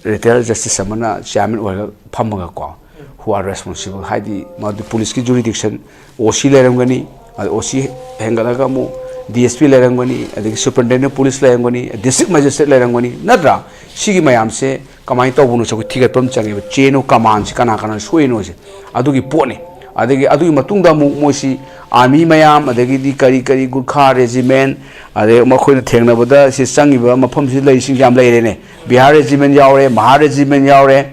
retired justice ꯑꯃꯅ chairman ꯑꯣꯏꯔꯒ ꯐꯝꯃꯒ ꯀꯣ, who are responsible, ꯍꯥꯏꯗꯤ ꯃꯗꯨ ꯄꯨꯂꯤꯁꯀꯤ jurisdiction, OC ꯂꯩꯔꯝꯒꯅꯤ, ꯑꯗ OC ꯍꯦꯟꯒꯠꯂꯒ ꯑꯃꯨꯛ DSP ꯂꯩꯔꯝꯒꯅꯤ, ꯑꯗꯒꯤ superintendent of police ꯂꯩꯔꯝꯒꯅꯤ, district magistrate ꯂꯩꯔꯝꯒꯅꯤ, ꯅꯠꯇ꯭ꯔꯥ? ꯁꯤꯒꯤ ꯃꯌꯥꯝꯁꯦ ꯀꯃꯥꯏꯅ ꯇꯧꯕꯅꯣꯁꯦ ꯑꯩꯈꯣꯏ ꯊꯤꯒꯠꯄ ꯑꯃ ꯆꯪꯉꯦꯕ, chain of commandꯁꯤ ꯀꯅꯥ ꯀꯅꯥꯅ ꯁꯣꯛꯏꯅꯣꯁꯦ, ꯑꯗꯨꯒꯤ ꯄꯣꯠꯅꯤ꯫ ꯑꯗꯒꯤ ꯑꯗꯨꯒꯤ ꯃꯇꯨꯡꯗ ꯑꯃꯨꯛ ꯃꯣꯏꯁꯤ army ꯃꯌꯥꯝ, ꯑꯗꯒꯤꯗꯤ ꯀꯔꯤ ꯀꯔꯤ Gurkha regiment, ꯑꯗꯩ ꯃꯈꯣꯏꯅ ꯊꯦꯡꯅꯕꯗ ꯁꯤ ꯆꯪꯉꯤꯕ ꯃꯐꯝꯁꯤꯗ ꯂꯩꯔꯤꯁꯤꯡꯁꯦ ꯌꯥꯝ ꯂꯩꯔꯦꯅꯦ, Bihar regiment ꯌꯥꯎꯔꯦ, Mahar regiment ꯌꯥꯎꯔꯦ,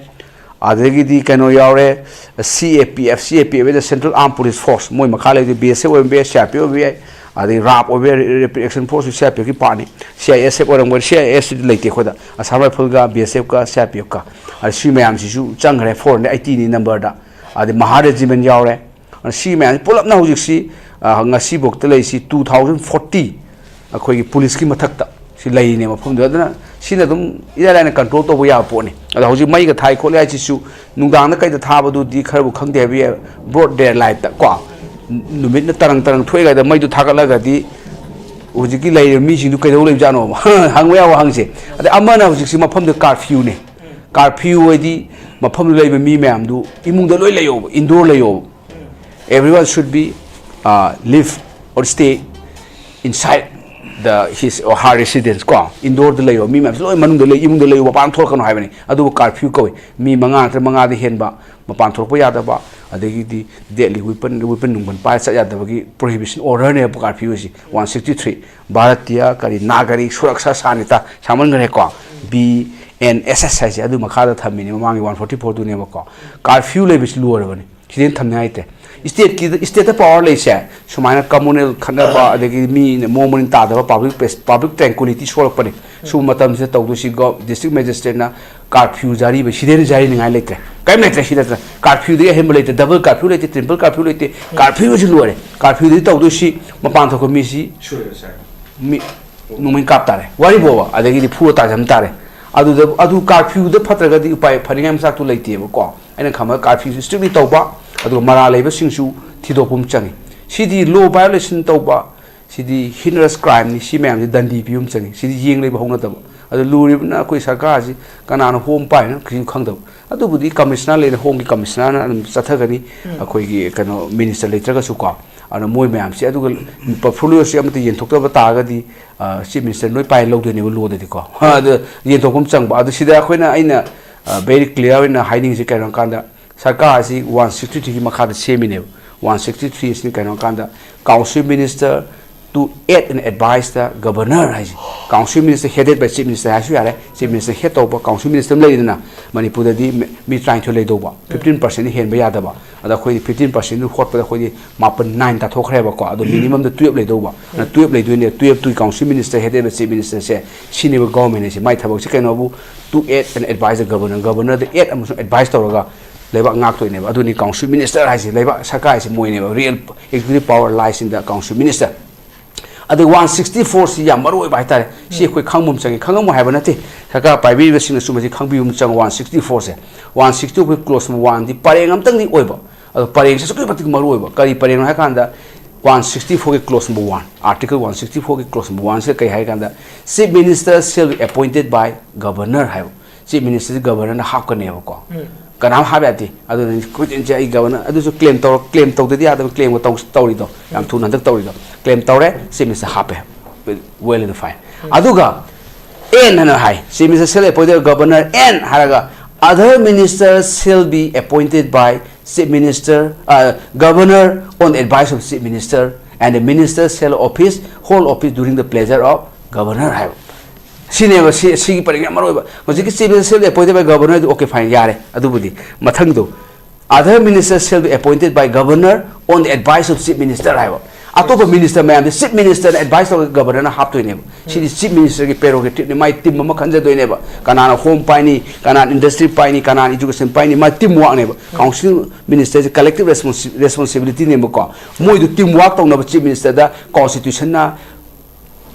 ꯑꯗꯒꯤꯗꯤ ꯀꯩꯅꯣ ꯌꯥꯎꯔꯦ, CAPF, CAPF is the Central Armed Police Force, ꯃꯣꯏ ꯃꯈꯥ ꯂꯩꯔꯤꯗꯤ BSF ꯑꯣꯏꯔꯝꯕ ꯌꯥꯏ, CRPF ꯑꯣꯏꯕ ꯌꯥꯏ, ꯑꯗꯩ RAF ꯑꯣꯏꯕ ꯌꯥꯏ, Rapid Action Force ꯁꯨ CRPF ꯀꯤ part ꯅꯤ, CISF ꯑꯣꯏꯔꯝꯒꯅꯤ, CISF ꯗꯤ ꯂꯩꯇꯦ ꯑꯩꯈꯣꯏꯗ, Assam Rifle ꯒ BSF ꯀ CRPF ꯀ, ꯑꯗ ꯁꯤ ꯃꯌꯥꯝꯁꯤꯁꯨ ꯆꯪꯈ꯭ꯔꯦ, four hundred eighty ꯅꯤ number ꯗ, ꯑꯗꯩ Mahar regiment ꯌꯥꯎꯔꯦ꯫ ꯑꯗ ꯁꯤ ꯃꯌꯥꯝꯁꯤ ꯄꯨꯂꯞꯅ ꯍꯧꯖꯤꯛꯁꯤ, ꯑ, ꯉꯁꯤꯐꯥꯎꯗ ꯂꯩꯔꯤꯁꯤ two thousand forty ꯑꯩꯈꯣꯏꯒꯤ ꯄꯨꯂꯤꯁꯀꯤ ꯃꯊꯛꯇ ꯁꯤ ꯂꯩꯔꯤꯅꯦ ꯃꯐꯝꯗꯨꯗ꯫ ꯑꯗꯨꯅ ꯁꯤꯅ ꯑꯗꯨꯝ ꯏꯔꯥꯏ ꯂꯥꯏꯅ control ꯇꯧꯕ ꯌꯥꯕ ꯄꯣꯠꯅꯤ꯫ ꯑꯗꯣ ꯍꯧꯖꯤꯛ ꯃꯩꯒ ꯊꯥꯏ ꯈꯣꯠꯂꯤ ꯍꯥꯏꯁꯤꯁꯨ ꯅꯨꯡꯗꯥꯡꯗ ꯀꯩꯗ ꯊꯥꯕꯗꯨꯗꯤ ꯈꯔꯕꯨ ꯈꯪꯗꯦ ꯍꯥꯏꯕ ꯌꯥꯏ, broad daylight ꯇ ꯀꯣ, ꯅꯨꯃꯤꯠꯅ ꯇꯔꯪ ꯇꯔꯪ ꯊꯣꯛꯏꯉꯩꯗ ꯃꯩꯗꯨ ꯊꯥꯒꯠꯂꯒꯗꯤ ꯍꯧꯖꯤꯛꯀꯤ ꯂꯩꯔꯤꯕ ꯃꯤꯁꯤꯡꯗꯨ ꯀꯩꯗꯧ ꯂꯩꯕꯖꯥꯠꯅꯣ? ꯍꯪꯕ ꯌꯥꯕ ꯍꯪꯁꯦ꯫ ꯑꯗꯩ ꯑꯃꯅ ꯍꯧꯖꯤꯛꯁꯤ ꯃꯐꯝꯗꯨ curfew ꯅꯤ꯫ Curfew ꯍꯥꯏꯗꯤ ꯃꯐꯝꯗꯨ ꯂꯩꯕ ꯃꯤ ꯃꯌꯥꯝꯗꯨ ꯏꯃꯨꯡꯗ ꯂꯣꯏ ꯂꯩꯌꯣꯕ, indoor ꯂꯩꯌꯣꯕ꯫ Everyone should be, uh, live or stay inside the his or her residence ꯀꯣ, indoor ꯗ ꯂꯩꯌꯣ, ꯃꯤ ꯃꯌꯥꯝꯁꯤ ꯂꯣꯏ ꯃꯅꯨꯡꯗ ꯂꯩ, ꯏꯃꯨꯡꯗ ꯂꯩꯌꯣ, ꯃꯄꯥꯟ ꯊꯣꯛꯂꯛꯀꯅꯣ ꯍꯥꯏꯕꯅꯤ꯫ ꯑꯗꯨꯕꯨ curfew ꯀꯧꯏ꯫ ꯃꯤ ꯃꯉꯥ ꯅꯠꯇ꯭ꯔꯒ ꯃꯉꯥꯗ ꯍꯦꯟꯕ ꯃꯄꯥꯟ ꯊꯣꯛꯂꯛꯄ ꯌꯥꯗꯕ, ꯑꯗꯒꯤꯗꯤ deadly weapon, weapon ꯅꯨꯡꯄꯟ ꯄꯥꯏꯔ ꯆꯠ ꯌꯥꯗꯕꯒꯤ prohibition order ꯅꯦꯕ curfew ꯑꯁꯤ꯫ One sixty three, ꯚꯥꯔꯇꯤꯌ ꯀꯔꯤ ꯅꯥꯒꯔꯤꯛ ꯁꯨꯔꯛꯁꯥ ꯁꯥꯅꯤꯇꯥ ꯁꯥꯡꯃꯟꯈ꯭ꯔꯦꯀꯣ, BNSS ꯍꯥꯏꯁꯦ ꯑꯗꯨ ꯃꯈꯥꯗ ꯊꯝꯃꯤꯅꯦ, ꯃꯃꯥꯡꯒꯤ one forty four ꯗꯨꯅꯦꯕꯀꯣ꯫ Curfew ꯂꯩꯕꯁꯤ ꯂꯣꯏꯔꯕꯅꯤ꯫ ꯁꯤꯗꯩ ꯍꯦꯟꯅ ꯊꯝꯅꯤꯡꯉꯥꯏ ꯂꯩꯇꯦ꯫ State ꯀꯤ, state ꯇ power ꯂꯩꯁꯦ ꯁꯨꯃꯥꯏꯅ communal ꯈꯠꯅꯕ, ꯑꯗꯒꯤ ꯃꯤ ꯃꯑꯣꯡ ꯃꯔꯤꯟ ꯇꯥꯗꯕ, public, public tranquility ꯁꯣꯛꯂꯛꯄꯅꯤ꯫ ꯁꯨꯝꯕ ꯃꯇꯝꯁꯤꯗ ꯇꯧꯗꯣꯏꯁꯤ ꯒꯣ-, district magistrate ꯅ curfew ꯖꯥꯔꯤꯕ, ꯁꯤꯗꯩ ꯍꯦꯟꯅ ꯖꯥꯔꯤꯅꯤꯡꯉꯥꯏ ꯂꯩꯇ꯭ꯔꯦ꯫ ꯀꯔꯤꯝ ꯂꯩꯇ꯭ꯔꯦ ꯁꯤꯗ꯫ Curfew ꯗꯒꯤ ꯑꯍꯦꯟꯕ ꯂꯩꯇ꯭ꯔꯦ, double curfew ꯂꯩꯇꯦ, triple curfew ꯂꯩꯇꯦ, curfew ꯑꯁꯤ ꯂꯣꯏꯔꯦ꯫ Curfew ꯗꯒꯤ ꯇꯧꯗꯣꯏꯁꯤ ꯃꯄꯥꯟ ꯊꯣꯛꯄ ꯃꯤꯁꯤ, ꯁꯣꯏꯔꯦ, ꯁꯥꯔ꯫ ꯃꯤ, ꯅꯣꯡꯃꯩ ꯀꯥꯞ ꯇꯥꯔꯦ, ꯋꯥꯔꯤꯕꯣꯕ, ꯑꯗꯒꯤꯗꯤ ꯐꯨꯔ ꯇꯥꯖꯝ ꯇꯥꯔꯦ꯫ ꯑꯗꯨꯗ, ꯑꯗꯨ ꯀꯥꯔꯐ꯭ꯌꯨꯗ ꯐꯠꯇ꯭ꯔꯒꯗꯤ ꯎꯄꯥꯏ ꯐꯅꯤꯡꯉꯥꯏ ꯃꯆꯥꯛꯇꯨ ꯂꯩꯇꯦꯕꯀꯣ꯫ ꯑꯩꯅ ꯈꯪꯕ ꯀꯥꯔꯐ꯭ꯌꯨꯁꯤ ꯁ꯭ꯇ꯭ꯔꯤꯛꯂꯤ ꯇꯧꯕ, ꯑꯗꯨꯒ ꯃꯔꯥꯜ ꯂꯩꯕꯁꯤꯡꯁꯨ ꯊꯤꯗꯣꯛꯄ ꯑꯃ ꯆꯪꯉꯤ꯫ ꯁꯤꯗꯤ ꯂꯣ ꯚꯥꯏꯑꯣꯂꯦꯁꯟ ꯇꯧꯕ, ꯁꯤꯗꯤ ꯍꯤꯅꯔꯁ ꯀ꯭ꯔꯥꯏꯝꯅꯤ, ꯁꯤ ꯃꯌꯥꯝꯁꯤ ꯗꯟꯗꯤ ꯄꯤꯕ ꯑꯃ ꯆꯪꯉꯤ꯫ ꯁꯤꯗꯤ ꯌꯦꯡ ꯂꯩꯕ ꯍꯧꯅꯗꯕ꯫ ꯑꯗꯨ ꯂꯨꯔꯤꯕꯅ ꯑꯩꯈꯣꯏ ꯁꯔꯀꯥꯔꯁꯤ ꯀꯅꯥꯅ ꯍꯣꯝ ꯄꯥꯏꯅꯣ ꯀꯩꯁꯨ ꯈꯪꯗꯕ꯫ ꯑꯗꯨꯕꯨꯗꯤ ꯀꯃꯤꯁꯅꯔ ꯂꯩꯔꯦ, ꯍꯣꯝꯒꯤ ꯀꯃꯤꯁꯅꯔꯅ ꯑꯗꯨꯝ ꯆꯠꯊꯒꯅꯤ, ꯑꯩꯈꯣꯏꯒꯤ ꯀꯩꯅꯣ ꯃꯤꯅꯤꯁꯇꯔ ꯂꯩꯇ꯭ꯔꯒꯁꯨꯀꯣ꯫ ꯑꯗꯨꯅ ꯃꯣꯏ ꯃꯌꯥꯝꯁꯤ, ꯑꯗꯨꯒ ꯄꯣꯔꯠꯐꯣꯂꯤꯑꯣꯁꯤ ꯑꯃꯠꯇ ꯌꯦꯟꯊꯣꯛꯇꯕ ꯇꯥꯔꯒꯗꯤ, ꯆꯤꯐ ꯃꯤꯅꯤꯁꯇꯔ ꯂꯣꯏ ꯄꯥꯏ ꯂꯧꯗꯣꯏꯅꯦꯕ ꯂꯣꯗꯗꯤꯀꯣ꯫ ꯑꯗꯨ ꯌꯦꯟꯊꯣꯛꯄ ꯑꯃ ꯆꯪꯕ꯫ ꯑꯗꯨ ꯁꯤꯗ ꯑꯩꯈꯣꯏꯅ, ꯑꯩꯅ ꯚꯦꯔꯤ ꯀ꯭ꯂꯤꯌꯥꯔ ꯑꯣꯏꯅ ꯍꯥꯏꯅꯤꯡꯉꯤꯁꯦ ꯀꯩꯅꯣ ꯍꯥꯏꯀꯥꯟꯗ, ꯁꯔꯀꯥꯔ ꯑꯁꯤ ꯋꯥꯟ ꯁꯤꯛꯁꯇꯤ ꯊ꯭ꯔꯤꯒꯤ ꯃꯈꯥꯗ ꯁꯦꯝꯃꯤꯅꯦꯕ꯫ ꯋꯥꯟ ꯁꯤꯛꯁꯇꯤ ꯊ꯭ꯔꯤ ꯑꯁꯤꯅ ꯀꯩꯅꯣ ꯍꯥꯏꯀꯥꯟꯗ, council minister to aid and advise the governor ꯍꯥꯏꯁꯦ꯫ Council minister headed by chief minister ꯍꯥꯏꯁꯨ ꯌꯥꯔꯦ, ꯆꯤꯐ ꯃꯤꯅꯤꯁꯇꯔ ꯍꯦꯗ ꯇꯧꯕ ꯀꯥꯎꯟꯁꯤꯜ ꯃꯤꯅꯤꯁꯇꯔ ꯑꯃ ꯂꯩꯔꯤꯗꯅ꯫ ꯃꯅꯤꯄꯨꯔꯗꯗꯤ ꯃꯤ, ꯃꯤ ꯇꯔꯥꯅꯤꯊꯣꯏ ꯂꯩꯗꯧꯕ, ꯐꯤꯐꯇꯤꯟ ꯄꯥꯔꯁꯦꯟ ꯍꯦꯟꯕ ꯌꯥꯗꯕ꯫ ꯑꯗ ꯑꯩꯈꯣꯏꯗꯤ ꯐꯤꯐꯇꯤꯟ ꯄꯥꯔꯁꯦꯟꯗꯨ ꯍꯣꯠꯄꯗ ꯑꯩꯈꯣꯏꯗꯤ ꯃꯥꯄꯟ, ꯅꯥꯏꯟ ꯇꯥꯊꯣꯛꯈ꯭ꯔꯦꯕꯀꯣ꯫ ꯑꯗꯣ ꯃꯤꯅꯤꯃꯝꯗ ꯇꯨꯌꯦꯞ ꯂꯩꯗꯧꯕ꯫ ꯑꯗꯨꯅ ꯇꯨꯌꯦꯞ ꯂꯩꯗꯣꯏꯅꯦ, ꯇꯨꯌꯦꯞꯇꯨꯒꯤ ꯀꯥꯎꯟꯁꯤꯜ ꯃꯤꯅꯤꯁꯇꯔ ꯍꯦꯗꯦꯕ ꯆꯤꯐ ꯃꯤꯅꯤꯁꯇꯔꯁꯦ꯫ ꯁꯤꯅꯦꯕ ꯒꯣꯔꯃꯦꯟ ꯍꯥꯏꯁꯦ꯫ ꯃꯥꯏ ꯊꯕꯛꯁꯦ ꯀꯩꯅꯣꯕꯨ, to aid and advise the governor, ꯒꯕꯔꯅꯔꯗ ꯑꯦꯗ ꯑꯃꯁꯨꯡ ꯑꯦꯗꯚꯥꯏꯁ ꯇꯧꯔꯒ ꯂꯩꯕꯥꯛ ꯉꯥꯛꯇꯣꯏꯅꯦꯕ꯫ ꯑꯗꯨꯅꯤ ꯀꯥꯎꯟꯁꯤꯜ ꯃꯤꯅꯤꯁꯇꯔ ꯍꯥꯏꯁꯦ, ꯂꯩꯕꯥꯛ ꯁꯔꯀꯥꯔ ꯍꯥꯏꯁꯦ ꯃꯣꯏꯅꯦꯕ꯫ Real executive power lies in the council minister꯫ ꯑꯗꯩ ꯋꯥꯟ ꯁꯤꯛꯁꯇꯤ ꯐꯣꯔꯁꯤ ꯌꯥꯝ ꯃꯔꯨ ꯑꯣꯏꯕ ꯍꯥꯏꯇꯥꯔꯦ꯫ ꯁꯤ ꯑꯩꯈꯣꯏ ꯈꯪꯕ ꯑꯃ ꯆꯪꯉꯤ, ꯈꯪꯉꯝꯃꯣꯏ ꯍꯥꯏꯕ ꯅꯠꯇꯦ꯫ ꯁꯔꯀꯥꯔ ꯄꯥꯏꯕꯤꯔꯤꯕꯁꯤꯡꯅꯁꯨ ꯃꯁꯤ ꯈꯪꯕꯤꯕ ꯑꯃ ꯆꯪꯉꯤ꯫ ꯋꯥꯟ ꯁꯤꯛꯁꯇꯤ ꯐꯣꯔꯁꯦ, ꯋꯥꯟ ꯁꯤꯛꯁꯇꯤ ꯐꯣꯔꯒꯤ ꯀ꯭ꯂꯣꯁ ꯅꯝꯕꯔ ꯋꯥꯟꯗꯤ ꯄꯔꯦꯡ ꯑꯝꯇꯪꯗꯤ ꯑꯣꯏꯕ꯫ ꯑꯗꯣ ꯄꯔꯦꯡꯁꯦ ꯑꯁꯨꯛꯀꯤ ꯃꯇꯤꯛ ꯃꯔꯨ ꯑꯣꯏꯕ꯫ ꯀꯔꯤ ꯄꯔꯦꯡꯅꯣ ꯍꯥꯏ ꯀꯥꯟꯗ, ꯋꯥꯟ ꯁꯤꯛꯁꯇꯤ ꯐꯣꯔꯒꯤ close number one, article one sixty ꯐꯣꯔꯒꯤ ꯀ꯭ꯂꯣꯁ ꯅꯝꯕꯔ ꯋꯥꯟꯁꯤꯗ ꯀꯩ ꯍꯥꯏ ꯀꯥꯟꯗ, "Chief minister shall be appointed by governor" ꯍꯥꯏꯕ꯫ ꯆꯤꯐ ꯃꯤꯅꯤꯁꯇꯔꯁꯤ ꯒꯕꯔꯅꯔꯅ ꯍꯥꯞꯀꯅꯦꯕꯀꯣ꯫ ꯀꯅꯥꯝ ꯍꯥꯞ ꯌꯥꯗꯦ꯫ ꯑꯗꯨꯅ ꯀꯣꯏꯆꯦꯟ ꯆꯦꯟ ꯑꯩ ꯒꯕꯔꯅꯔ, ꯑꯗꯨꯁꯨ ꯀ꯭ꯂꯦꯝ ꯇꯧꯔ-, ꯀ꯭ꯂꯦꯝ ꯇꯧꯗꯗꯤ ꯌꯥꯗꯕ, ꯀ꯭ꯂꯦꯝꯒ ꯇꯧ-, ꯇꯧꯔꯤꯗꯣ, ꯌꯥꯝ ꯊꯨꯅ ꯍꯟꯗꯛ ꯇꯧꯔꯤꯗꯣ꯫ ꯀ꯭ꯂꯦꯝ ꯇꯧꯔꯦ, ꯆꯤꯐ ꯃꯤꯅꯤꯁꯇꯔ ꯍꯥꯞꯄꯦ꯫ Well and fine꯫ ꯑꯗꯨꯒ ꯑꯦꯟ ꯍꯥꯏꯅ ꯍꯥꯏ, "Chief minister shall appoint the governor and" ꯍꯥꯏꯔꯒ, "Other ministers shall be appointed by chief minister, uh, governor on the advice of chief minister, and the minister shall office, hold office during the pleasure of governor" ꯍꯥꯏꯕ꯫ ꯁꯤꯅꯦꯕ ꯁꯤ, ꯁꯤꯒꯤ ꯄꯔꯤꯡ ꯌꯥꯝ ꯃꯔꯨ ꯑꯣꯏꯕ꯫ ꯍꯧꯖꯤꯛꯀꯤ chief minister shall be appointed by governor ꯑꯗꯨ okay, fine, ꯌꯥꯔꯦ꯫ ꯑꯗꯨꯕꯨꯗꯤ ꯃꯊꯪꯗꯣ, "Other ministers shall be appointed by governor on the advice of chief minister" ꯍꯥꯏꯕ꯫ ꯑꯇꯣꯞꯄ ꯃꯤꯅꯤꯁꯇꯔ ꯃꯌꯥꯝꯁꯦ ꯆꯤꯐ ꯃꯤꯅꯤꯁꯇꯔꯅ ꯑꯦꯗꯚꯥꯏꯁ ꯇꯧꯔꯒ ꯒꯕꯔꯅꯔꯅ ꯍꯥꯞꯇꯣꯏꯅꯦꯕ꯫ ꯁꯤꯗꯤ ꯆꯤꯐ ꯃꯤꯅꯤꯁꯇꯔꯒꯤ ꯄ꯭ꯔꯦꯔꯣꯒꯦꯇꯤꯞꯅꯤ꯫ ꯃꯥꯏ ꯇꯤꯝ ꯑꯃ ꯈꯟꯖꯗꯣꯏꯅꯦꯕ꯫ ꯀꯅꯥꯅ ꯍꯣꯝ ꯄꯥꯏꯅꯤ, ꯀꯅꯥꯅ ꯏꯟꯗꯁꯇ꯭ꯔꯤ ꯄꯥꯏꯅꯤ, ꯀꯅꯥꯅ ꯏꯖꯨꯀꯦꯁꯟ ꯄꯥꯏꯅꯤ, ꯃꯥꯏ ꯇꯤꯝ ꯋꯥꯛꯅꯦꯕ꯫ ꯀꯥꯎꯟꯁꯤꯜ ꯃꯤꯅꯤꯁꯇꯔꯁꯦ ꯀꯂꯦꯛꯇꯤꯞ ꯔꯦꯁꯄꯣꯟꯁꯤꯕꯤꯂꯤꯇꯤꯅꯦꯕꯀꯣ꯫ ꯃꯣꯏꯗꯨ ꯇꯤꯝ ꯋꯥꯛ ꯇꯧꯅꯕ ꯆꯤꯐ ꯃꯤꯅꯤꯁꯇꯔꯗ ꯀꯣꯟꯁꯇꯤꯇ꯭ꯌꯨꯁꯟꯅ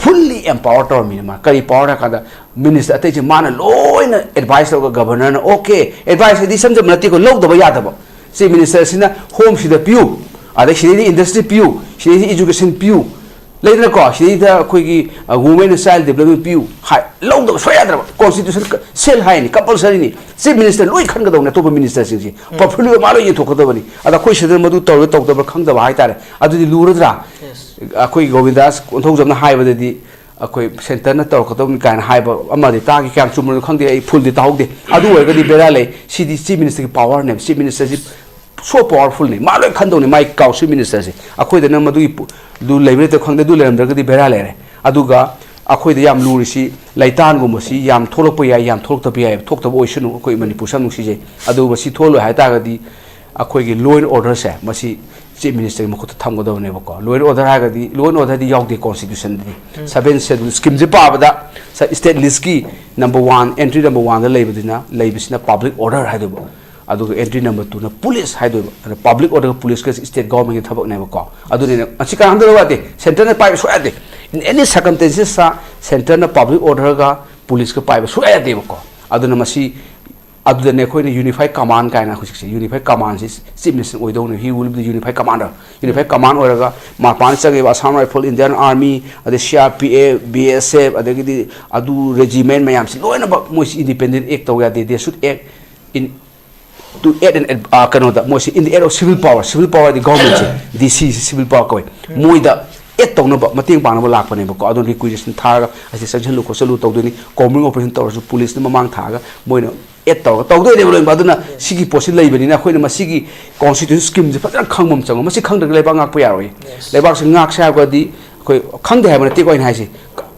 fully empower ꯇꯧꯔꯝꯃꯤꯅꯦ꯫ ꯃꯥ ꯀꯔꯤ power ꯍꯥꯏ ꯀꯥꯟꯗ, minister ꯑꯇꯩꯁꯦ ꯃꯥꯅ ꯂꯣꯏꯅ advice ꯂꯧꯔꯒ, governorꯅ, okay, advice ꯍꯥꯏꯗꯤ ꯏꯁꯝ ꯁꯝꯕ ꯅꯠꯇꯦꯀꯣ, ꯂꯧꯗꯕ ꯌꯥꯗꯕ꯫ Chief ministerꯁꯤꯅ homeꯁꯤꯗ ꯄꯤꯌꯨ, ꯑꯗꯩ ꯁꯤꯗꯩꯗꯤ industry ꯄꯤꯌꯨ, ꯁꯤꯗꯩꯗꯤ education ꯄꯤꯌꯨ, ꯂꯩꯗꯅꯀꯣ, ꯁꯤꯗꯩꯗ ꯑꯩꯈꯣꯏꯒꯤ, ꯑ, women and child development ꯄꯤꯌꯨ ꯍꯥꯏ, ꯂꯧꯗꯕ ꯁꯨꯡꯌꯥ ꯌꯥꯗ꯭ꯔꯕ꯫ Constitution ꯁꯦꯜ ꯍꯥꯏꯅꯤ, compulsoryꯅꯤ꯫ Chief minister ꯂꯣꯏ ꯈꯟꯒꯗꯧꯅꯤ, ꯑꯇꯣꯞꯄ ministerꯁꯤꯡꯁꯤ꯫ Portfolio ꯃꯥ ꯂꯣꯏ ꯌꯦꯟꯊꯣꯛꯀꯗꯕꯅꯤ꯫ ꯑꯗ ꯑꯩꯈꯣꯏ ꯁꯤꯗ ꯃꯗꯨ ꯇꯧꯔꯤꯕ ꯇꯧꯗꯕ꯭ꯔꯥ ꯈꯪꯗꯕ ꯍꯥꯏꯇꯥꯔꯦ꯫ ꯑꯗꯨꯗꯤ ꯂꯨꯔꯗ꯭ꯔꯥ? ꯑꯩꯈꯣꯏ ꯒꯣꯕꯤꯟꯗꯥꯁ ꯑꯣꯟꯊꯧꯖꯝꯅ ꯍꯥꯏꯕꯗꯗꯤ, ꯑꯩꯈꯣꯏ centreꯅ ꯇꯧꯔꯛꯀꯗꯕꯅꯤ ꯀꯥꯏꯅ ꯍꯥꯏꯕ ꯑꯃꯗꯤ ꯇꯥꯈꯤ꯫ ꯀꯌꯥꯝ ꯆꯨꯝꯕꯅꯣ ꯈꯪꯗꯦ, ꯑꯩ fullꯗꯤ ꯇꯥꯍꯧꯗꯦ꯫ ꯑꯗꯨ ꯑꯣꯏꯔꯒꯗꯤ ꯕꯦꯔꯥ ꯂꯩ꯫ ꯁꯤꯗꯤ Chief ministerꯒꯤ powerꯅꯦꯕ꯫ Chief ministerꯁꯤ so powerfulꯅꯤ, ꯃꯥ ꯂꯣꯏ ꯈꯟꯗꯧꯅꯤ, ꯃꯥꯏ council ministerꯁꯦ꯫ ꯑꯩꯈꯣꯏꯗꯅ ꯃꯗꯨꯒꯤ ꯄꯨ-, ꯑꯗꯨ ꯂꯩꯕ ꯂꯩꯇꯕ ꯈꯪꯗꯦ, ꯑꯗꯨ ꯂꯩꯔꯝꯗ꯭ꯔꯒꯗꯤ ꯕꯦꯔꯥ ꯂꯩꯔꯦ꯫ ꯑꯗꯨꯒ ꯑꯩꯈꯣꯏꯗ ꯌꯥꯝ ꯂꯨꯔꯤꯁꯤ ꯂꯩꯇꯥꯟꯒꯨꯝꯕꯁꯤ ꯌꯥꯝ ꯊꯣꯛꯂꯛꯄ ꯌꯥꯏ, ꯌꯥꯝ ꯊꯣꯛꯂꯛꯇꯕ ꯌꯥꯏ, ꯊꯣꯛꯇꯕ ꯑꯣꯏꯁꯅꯨ, ꯑꯩꯈꯣꯏ ꯃꯅꯤꯄꯨꯔꯁꯦ ꯌꯥꯝ ꯅꯨꯡꯁꯤꯖꯩ꯫ ꯑꯗꯨ ꯃꯁꯤ ꯊꯣꯛꯍꯜꯂꯣꯏ ꯍꯥꯏ ꯇꯥꯔꯒꯗꯤ ꯑꯩꯈꯣꯏꯒꯤ law and orderꯁꯦ ꯃꯁꯤ Chief ministerꯒꯤ ꯃꯈꯨꯠꯇ ꯊꯝꯒꯗꯕꯅꯦꯕꯀꯣ꯫ Law and order ꯍꯥꯏꯔꯒꯗꯤ, law and orderꯗꯤ ꯌꯥꯎꯗꯦ Constitutionꯗꯗꯤ꯫ Seven Schedule schemeꯁꯦ ꯄꯥꯕꯗ state listꯀꯤ number one, entry number oneꯗ ꯂꯩꯕꯗꯨꯅ, ꯂꯩꯕꯁꯤꯅ public order ꯍꯥꯏꯗꯣꯏꯕ꯫ ꯑꯗꯨꯒ entry number twoꯅ police ꯍꯥꯏꯗꯣꯏꯕ꯫ ꯑꯗ public orderꯒ policeꯀ state governmentꯀꯤ ꯊꯕꯛꯅꯦꯕꯀꯣ꯫ ꯑꯗꯨꯅꯤꯅ ꯃꯁꯤ ꯀꯅꯥꯝꯇ ꯂꯧ ꯌꯥꯗꯦ, centreꯅ ꯄꯥꯏꯕ ꯁꯨꯡꯌꯥ ꯌꯥꯗꯦ꯫ In any circumstances centreꯅ public orderꯒ policeꯀ ꯄꯥꯏꯕ ꯁꯨꯡꯌꯥ ꯌꯥꯗꯦꯕꯀꯣ꯫ ꯑꯗꯨꯅ ꯃꯁꯤ, ꯑꯗꯨꯗꯅꯦ ꯑꯩꯈꯣꯏꯅ unified command ꯀꯥꯏꯅ ꯍꯧꯖꯤꯛꯁꯦ unified commandꯁꯤ Chief minister ꯑꯣꯏꯗꯧꯅꯦ꯫ He will be the unified commander꯫ Unified command ꯑꯣꯏꯔꯒ ꯃꯄꯥꯟꯗ ꯆꯪꯉꯤꯕ Assam Rifle, Indian Army, ꯑꯗꯩ C R P F, B S F, ꯑꯗꯒꯤꯗꯤ ꯑꯗꯨ regiment ꯃꯌꯥꯝꯁꯤ ꯂꯣꯏꯅꯃꯛ ꯃꯣꯏꯁꯤ independent act ꯇꯧ ꯌꯥꯗꯦ꯫ They should act in to aid and ad-, ꯑ, ꯀꯩꯅꯣꯗ ꯃꯣꯏꯁꯤ in the aid of civil power, civil power ꯍꯥꯏꯗꯤ governmentꯁꯦ, D C civil power ꯀꯧꯏ꯫ ꯃꯣꯏꯗ aid ꯇꯧꯅꯕ, ꯃꯇꯦꯡ ꯄꯥꯡꯅꯕ ꯂꯥꯛꯄꯅꯦꯕꯀꯣ꯫ ꯑꯗꯨꯅ requisition ꯊꯥꯔꯒ ꯑꯁꯤ ꯆꯪꯁꯤꯜꯂꯨ ꯈꯣꯠꯆꯜꯂꯨ ꯇꯧꯗꯣꯏꯅꯤ꯫ Combing operation ꯇꯧꯔꯁꯨ policeꯅ ꯃꯃꯥꯡ ꯊꯥꯔꯒ ꯃꯣꯏꯅ aid ꯇꯧꯔꯒ ꯇꯧꯗꯣꯏꯅꯦꯕ ꯂꯣꯏꯅꯃꯛ꯫ ꯑꯗꯨꯅ ꯁꯤꯒꯤ ꯄꯣꯠꯁꯤ ꯂꯩꯕꯅꯤꯅ ꯑꯩꯈꯣꯏꯅ ꯃꯁꯤꯒꯤ constitution schemeꯁꯦ ꯐꯖꯅ ꯈꯪꯕ ꯑꯃ ꯆꯪꯉꯦ꯫ ꯃꯁꯤ ꯈꯪꯗ꯭ꯔꯒꯗꯤ ꯂꯩꯕꯥꯛ ꯉꯥꯛꯄ ꯌꯥꯔꯣꯏ꯫ Yes꯫ ꯂꯩꯕꯥꯛꯁꯤ ꯉꯥꯛꯁꯦ ꯍꯥꯏꯔꯒꯗꯤ ꯑꯩꯈꯣꯏ ꯈꯪꯗꯦ ꯍꯥꯏꯕ ꯅꯠꯇꯦꯀꯣ ꯑꯩꯅ ꯍꯥꯏꯁꯦ꯫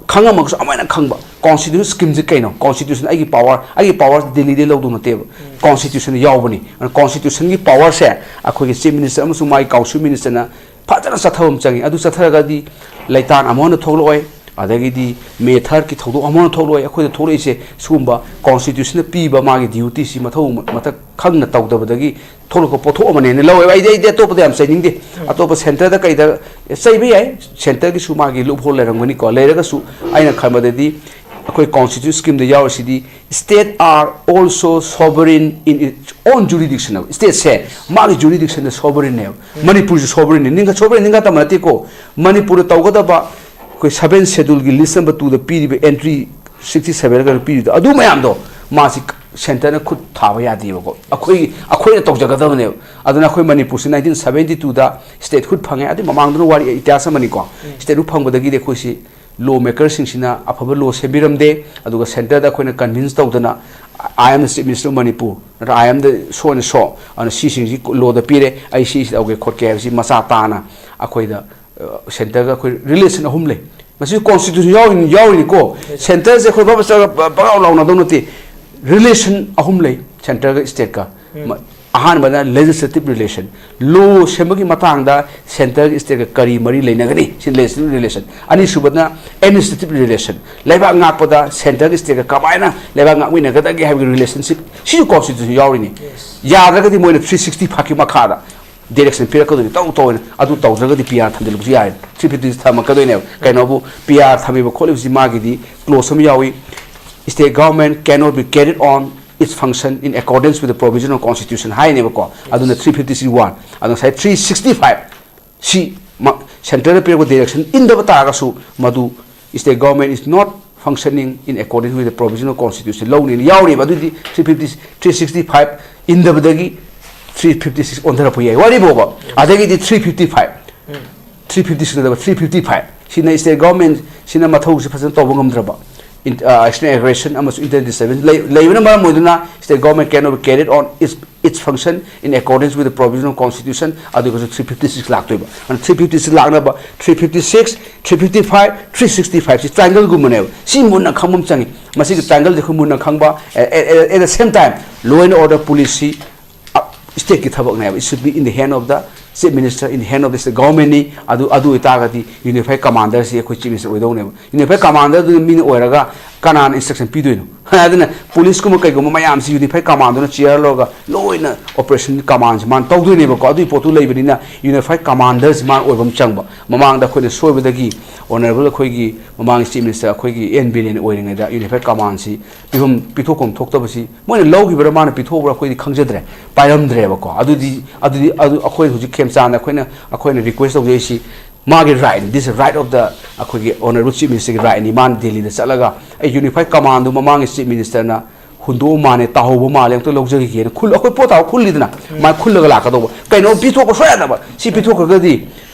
ꯈꯪꯉꯝꯃꯒꯁꯨ ꯑꯃꯥꯏꯅ ꯈꯪꯕ꯫ Constitution schemeꯁꯦ ꯀꯩꯅꯣ? Constitution ꯑꯩꯒꯤ power, ꯑꯩꯒꯤ power ꯗꯤꯜꯂꯤꯗꯒꯤ ꯂꯧꯗꯧ ꯅꯠꯇꯦꯕ꯫ Constitution ꯌꯥꯎꯕꯅꯤ꯫ ꯑꯗꯨꯅ constitutionꯒꯤ powerꯁꯦ ꯑꯩꯈꯣꯏꯒꯤ Chief minister ꯑꯃꯁꯨꯡ ꯃꯥꯒꯤ council ministerꯅ ꯐꯖꯅ ꯆꯠꯊꯕ ꯑꯃ ꯆꯪꯉꯤ꯫ ꯑꯗꯨ ꯆꯠꯊꯔꯒꯗꯤ ꯂꯩꯇꯥꯟ ꯑꯃꯨꯛ ꯍꯟꯅ ꯊꯣꯛꯂꯛꯑꯣꯏ, ꯑꯗꯒꯤꯗꯤ ꯃꯦ ꯊꯥꯔꯠꯀꯤ ꯊꯧꯗꯣꯛ ꯑꯃ ꯊꯣꯛꯂꯛꯑꯣꯏ꯫ ꯑꯩꯈꯣꯏꯗ ꯊꯣꯛꯂꯛꯏꯁꯦ ꯁꯤꯒꯨꯝꯕ ꯀꯣꯟꯁꯇꯤꯇ꯭ꯌꯨꯁꯟꯅ ꯄꯤꯕ ꯃꯥꯒꯤ ꯗ꯭ꯌꯨꯇꯤꯁꯤ ꯃꯊꯧ ꯃꯊꯛ ꯈꯪꯅ ꯇꯧꯗꯕꯗꯒꯤ ꯊꯣꯛꯂꯛꯄ ꯄꯣꯠꯊꯣꯛ ꯑꯃꯅꯦꯅ ꯂꯧꯋꯦꯕ꯫ ꯑꯩꯗꯤ ꯑꯩꯗꯤ ꯑꯇꯣꯞꯄꯗ ꯌꯥꯝ ꯆꯩꯅꯤꯡꯗꯦ꯫ ꯑꯇꯣꯞꯄ ꯁꯦꯟꯇꯔꯗ ꯀꯩꯗ ꯆꯩꯕ ꯌꯥꯏ, ꯁꯦꯟꯇꯔꯒꯤꯁꯨ ꯃꯥꯒꯤ ꯂꯨꯞ ꯍꯣꯜ ꯂꯩꯔꯝꯒꯅꯤꯀꯣ꯫ ꯂꯩꯔꯒꯁꯨ ꯑꯩꯅ ꯈꯟꯕꯗꯗꯤ ꯑꯩꯈꯣꯏ constitution ꯁ꯭ꯀꯤꯝꯗ ꯌꯥꯎꯔꯤꯁꯤꯗꯤ, state are also sovereign in its own jurisdiction ꯍꯥꯏꯕ꯫ ꯁ꯭ꯇꯦꯠꯁꯦ ꯃꯥꯒꯤ ꯖꯨꯔꯤꯗꯤꯛꯁꯟꯗ ꯁꯣꯕꯔꯤꯟꯅꯦꯕ꯫ ꯃꯅꯤꯄꯨꯔꯁꯨ ꯁꯣꯕꯔꯤꯟꯅꯤ꯫ ꯅꯤꯡꯈ ꯁꯣꯕꯔꯤꯟ ꯅꯤꯡꯈꯥ ꯇꯝꯕ ꯅꯠꯇꯦꯀꯣ꯫ ꯃꯅꯤꯄꯨꯔꯗ ꯇꯧꯒꯗꯕ ꯑꯩꯈꯣꯏ ꯁꯕꯦꯟ ꯁꯦꯗꯨꯜꯒꯤ ꯂꯤꯁ ꯅꯝꯕꯔ ꯇꯨꯗ ꯄꯤꯔꯤꯕ ꯑꯦꯟꯇ꯭ꯔꯤ ꯁꯤꯛꯁꯇꯤ ꯁꯕꯦꯟꯒ ꯄꯤꯔꯤꯗꯣ, ꯑꯗꯨ ꯃꯌꯥꯝꯗꯣ ꯃꯥꯁꯤ ꯁꯦꯟꯇꯔꯅ ꯈꯨꯠ ꯊꯥꯕ ꯌꯥꯗꯦꯕꯀꯣ꯫ ꯑꯩꯈꯣꯏ, ꯑꯩꯈꯣꯏꯅ ꯇꯧꯖꯒꯗꯕꯅꯦꯕ꯫ ꯑꯗꯨꯅ ꯑꯩꯈꯣꯏ ꯃꯅꯤꯄꯨꯔꯁꯤ ꯅꯥꯏꯟꯇꯤꯟ ꯁꯕꯦꯟꯇꯤ ꯇꯨꯗ ꯁ꯭ꯇꯦꯠꯍꯨꯗ ꯐꯪꯉꯦ꯫ ꯑꯗꯨ ꯃꯃꯥꯡꯗꯅ ꯋꯥꯔꯤ, ꯏꯇꯤꯍꯥꯁ ꯑꯃꯅꯤꯀꯣ꯫ ꯁ꯭ꯇꯦꯠꯍꯨꯗ ꯐꯪꯕꯗꯒꯤꯗꯤ ꯑꯩꯈꯣꯏꯁꯤ ꯂꯣ ꯃꯦꯀꯔꯁꯤꯡꯁꯤꯅ ꯑꯐꯕ ꯂꯣ ꯁꯦꯝꯕꯤꯔꯝꯗꯦ꯫ ꯑꯗꯨꯒ ꯁꯦꯟꯇꯔꯗ ꯑꯩꯈꯣꯏꯅ ꯀꯟꯚꯤꯟꯁ ꯇꯧꯗꯅ, "I am the Chief Minister of Manipur", ꯅꯠꯇ꯭ꯔꯒ "I am the so and so", ꯑꯗꯨꯅ ꯁꯤꯁꯤꯡꯁꯤ ꯂꯣꯗ ꯄꯤꯔꯦ, ꯑꯩ ꯁꯤ ꯇꯧꯒꯦ ꯈꯣꯠꯀꯦ ꯍꯥꯏꯕꯁꯤ ꯃꯆꯥ ꯇꯥꯅ ꯑꯩꯈꯣꯏꯗ, ꯑ, ꯁꯦꯟꯇꯔꯒ ꯑꯩꯈꯣꯏ ꯔꯤꯂꯦꯁꯟ ꯑꯍꯨꯝ ꯂꯩ꯫ ꯃꯁꯤ ꯀꯣꯟꯁꯇꯤꯇ꯭ꯌꯨꯁꯟ ꯌꯥꯎꯔꯤꯅꯤ, ꯌꯥꯎꯔꯤꯅꯤꯀꯣ꯫ ꯁꯦꯟꯇꯔꯁꯦ ꯑꯩꯈꯣꯏ ꯕꯕꯥ ꯆꯠꯂꯒ ꯄ-, ꯄꯪꯂꯥꯎ ꯂꯥꯎꯅꯗꯧ ꯅꯠꯇꯦ꯫ ꯔꯤꯂꯦꯁꯟ ꯑꯍꯨꯝ ꯂꯩ ꯁꯦꯟꯇꯔꯒ ꯁ꯭ꯇꯦꯠꯀ꯫ ꯃ-, ꯑꯍꯥꯟꯕꯗ ꯂꯦꯖꯤꯁꯂꯦꯇꯤꯚ ꯔꯤꯂꯦꯁꯟ, ꯂꯣ ꯁꯦꯝꯕꯒꯤ ꯃꯇꯥꯡꯗ ꯁꯦꯟꯇꯔꯒ ꯁ꯭ꯇꯦꯠꯀ ꯀꯔꯤ ꯃꯔꯤ ꯂꯩꯅꯒꯅꯤ, ꯁꯤ ꯂꯦꯖꯤꯁꯂꯦꯇꯤꯚ ꯔꯤꯂꯦꯁꯟ꯫ ꯑꯅꯤꯁꯨꯕꯗ ꯑꯦꯗꯃꯤꯅꯤꯁꯇ꯭ꯔꯦꯇꯤꯚ ꯔꯤꯂꯦꯁꯟ, ꯂꯩꯕꯥꯛ ꯉꯥꯛꯄꯗ ꯁꯦꯟꯇꯔꯒ ꯁ꯭ꯇꯦꯠꯀ ꯀꯃꯥꯏꯅ ꯂꯩꯕꯥꯛ ꯉꯥꯛꯃꯤꯟꯅꯒꯗꯒꯦ ꯍꯥꯏꯕꯒꯤ ꯔꯤꯂꯦꯁꯟꯁꯤꯞ, ꯁꯤꯁꯨ ꯀꯣꯟꯁꯇꯤꯇ꯭ꯌꯨꯁꯟ ꯌꯥꯎꯔꯤꯅꯤ꯫ ꯌꯥꯗ꯭ꯔꯒꯗꯤ ꯃꯣꯏꯅ ꯊ꯭ꯔꯤ ꯁꯤꯛꯁꯇꯤ ꯐꯥꯏꯚꯀꯤ ꯃꯈꯥꯗ ꯗꯤꯔꯦꯛꯁꯟ ꯄꯤꯔꯛꯀꯗꯣꯏꯅꯤ, ꯇꯧ ꯇꯧꯑꯣꯅ꯫ ꯑꯗꯨ ꯇꯧꯗ꯭ꯔꯒꯗꯤ ꯄꯤ ꯑꯥꯔ ꯊꯝꯖꯤꯜꯂꯨꯕꯁꯨ ꯌꯥꯏ, ꯊ꯭ꯔꯤ ꯐꯤꯐꯇꯤ ꯊꯝꯃꯛꯀꯗꯣꯏꯅꯦꯕ꯫ ꯀꯩꯅꯣꯕꯨ ꯄꯤ ꯑꯥꯔ ꯊꯝꯃꯤꯕ ꯈꯣꯠꯂꯤꯕꯁꯤ ꯃꯥꯒꯤꯗꯤ ꯀ꯭ꯂꯣꯖ ꯑꯃ ꯌꯥꯎꯏ, "State government cannot be carried on its function in accordance with the provision of constitution" ꯍꯥꯏꯅꯦꯕꯀꯣ꯫ ꯑꯗꯨꯅ ꯊ꯭ꯔꯤ ꯐꯤꯐꯇꯤ ꯁꯤꯛꯁ ꯋꯥꯟ꯫ ꯑꯗꯣ ꯉꯁꯥꯏ ꯊ꯭ꯔꯤ ꯁꯤꯛꯁꯇꯤ ꯐꯥꯏꯚ ꯁꯤ ꯃ-, ꯁꯦꯟꯇꯔꯗ ꯄꯤꯔꯛꯄ ꯗꯤꯔꯦꯛꯁꯟ ꯏꯟꯗꯕ ꯇꯥꯔꯒꯁꯨ ꯃꯗꯨ "State government is not functioning in accordance with the provision of constitution" ꯂꯧꯅꯤꯅ ꯌꯥꯎꯔꯤꯕ꯫ ꯑꯗꯨꯗꯤ three fifty, three sixty five ꯏꯟꯗꯕꯗꯒꯤ ꯊ꯭ꯔꯤ ꯐꯤꯐꯇꯤ ꯁꯤꯛꯁ ꯑꯣꯟꯊꯔꯛꯄ ꯌꯥꯏ꯫ ꯋꯥꯔꯤꯕꯣꯕ꯫ ꯑꯗꯒꯤꯗꯤ three fifty five, three fifty six ꯅꯠꯇꯕ ꯊ꯭ꯔꯤ ꯐꯤꯐꯇꯤ ꯐꯥꯏꯚ ꯁꯤꯅ ꯁ꯭ꯇꯦꯠ ꯒꯚꯔꯟꯃꯦꯟꯁꯤꯅ ꯃꯊꯧꯁꯤ ꯐꯖꯅ ꯇꯧꯕ ꯉꯝꯗ꯭ꯔꯕ, ꯏꯟ-, ꯑ, external aggression ꯑꯃꯁꯨꯡ internal disturbance ꯂꯩ-, ꯂꯩꯕꯅ ꯃꯔꯝ ꯑꯣꯏꯗꯨꯅ state government cannot carry on its, its function in accordance with the provision of constitution꯫ ꯑꯗꯨꯒꯁꯨ ꯊ꯭ꯔꯤ ꯐꯤꯐꯇꯤ ꯁꯤꯛꯁ ꯂꯥꯛꯇꯣꯏꯕ꯫ ꯑꯗꯨꯅ ꯊ꯭ꯔꯤ ꯐꯤꯐꯇꯤ ꯁꯤꯛꯁ ꯂꯥꯛꯅꯕ three fifty six, three fifty five, three sixty ꯐꯥꯏꯚꯁꯤ ꯇ꯭ꯔꯥꯏꯡꯒꯜꯒꯨꯝꯕꯅꯦꯕ꯫ ꯁꯤ ꯃꯨꯟꯅ ꯈꯪꯕ ꯑꯃ ꯆꯪꯉꯤ꯫ ꯃꯁꯤꯒꯤ ꯇ꯭ꯔꯥꯏꯡꯒꯜꯁꯦ ꯑꯩꯈꯣꯏ ꯃꯨꯟꯅ ꯈꯪꯕ, at, at, at the same time, law and order policy, ꯑ, ꯁ꯭ꯇꯦꯠꯀꯤ ꯊꯕꯛꯅꯦꯕ꯫ It should be in the hand of the Chief Minister in the hand of this government ꯅꯤ꯫ ꯑꯗꯨ ꯑꯗꯨ ꯑꯣꯏꯇꯥꯔꯒꯗꯤ Unified Commander ꯁꯤ ꯑꯩꯈꯣꯏ Chief Minister ꯑꯣꯏꯗꯧꯅꯦꯕ꯫ Unified Commander ꯗꯨꯅ ꯃꯤꯅ ꯑꯣꯏꯔꯒ ꯀꯅꯥꯅ instruction ꯄꯤꯗꯣꯏꯅꯣ? ꯑꯗꯨꯅ police ꯀꯨꯝꯕ ꯀꯩꯒꯨꯝꯕ ꯃꯌꯥꯝꯁꯤ Unified Command ꯗꯨꯅ chair ꯂꯧꯔꯒ ꯂꯣꯏꯅ operation command ꯁꯤ ꯃꯥꯅ ꯇꯧꯗꯣꯏꯅꯦꯕꯀꯣ꯫ ꯑꯗꯨꯒꯤ ꯄꯣꯠꯇꯨ ꯂꯩꯕꯅꯤꯅ Unified Commander ꯁꯤ ꯃꯥꯅ ꯑꯣꯏꯕ ꯑꯃ ꯆꯪꯕ꯫ ꯃꯃꯥꯡꯗ ꯑꯩꯈꯣꯏꯅ ꯁꯣꯏꯕꯗꯒꯤ honourable ꯑꯩꯈꯣꯏꯒꯤ ꯃꯃꯥꯡꯒꯤ Chief Minister ꯑꯩꯈꯣꯏꯒꯤ ꯑꯦꯟ ꯕꯤꯔꯦꯟ ꯑꯣꯏꯔꯤꯉꯩꯗ Unified Command ꯁꯤ ꯄꯤꯐꯝ ꯄꯤꯊꯣꯛꯐꯝ ꯊꯣꯛꯇꯕꯁꯤ ꯃꯣꯏꯅ ꯂꯧꯈꯤꯕ꯭ꯔꯥ ꯃꯥꯅ ꯄꯤꯊꯣꯛꯄ꯭ꯔꯥ ꯑꯩꯈꯣꯏꯗꯤ ꯈꯪꯖꯗ꯭ꯔꯦ, ꯄꯥꯏꯔꯝꯗ꯭ꯔꯦꯕꯀꯣ꯫ ꯑꯗꯨꯗꯤ ꯑꯗꯨꯗꯤ ꯑꯗꯨ ꯑꯩꯈꯣꯏ ꯍꯧꯖꯤꯛ ꯈꯦꯝꯆꯥꯟꯗ ꯑꯩꯈꯣꯏꯅ ꯑꯩꯈꯣꯏꯅ request ꯇꯧꯖꯩꯁꯤ ꯃꯥꯒꯤ right ꯅꯤ, this is right of the ꯑꯩꯈꯣꯏꯒꯤ honourable Chief Minister ꯒꯤ right ꯅꯤ꯫ ꯃꯥꯅ ꯗꯦꯜꯂꯤꯗ ꯆꯠꯂꯒ ꯑꯩ Unified Command ꯗꯨ ꯃꯃꯥꯡꯒꯤ Chief Minister ꯅ ꯍꯨꯟꯗꯣꯛꯑ ꯃꯥꯜꯂꯦ, ꯇꯥꯍꯧꯕ ꯃꯥꯜꯂꯦ, ꯑꯝꯇ ꯂꯧꯖꯈꯤꯒꯦꯅ ꯈꯨꯜ ꯑꯩꯈꯣꯏ ꯄꯣꯠ ꯊꯥꯕ ꯈꯨꯜꯂꯤꯗꯅ, ꯃꯥ ꯈꯨꯜꯂꯒ ꯂꯥꯛꯀꯗꯧꯕ꯫ ꯀꯩꯅꯣ ꯄꯤꯊꯣꯛꯄ ꯁꯣꯏ ꯌꯥꯗꯕ꯫ ꯁꯤ ꯄꯤꯊꯣꯛꯈ꯭ꯔꯒꯗꯤ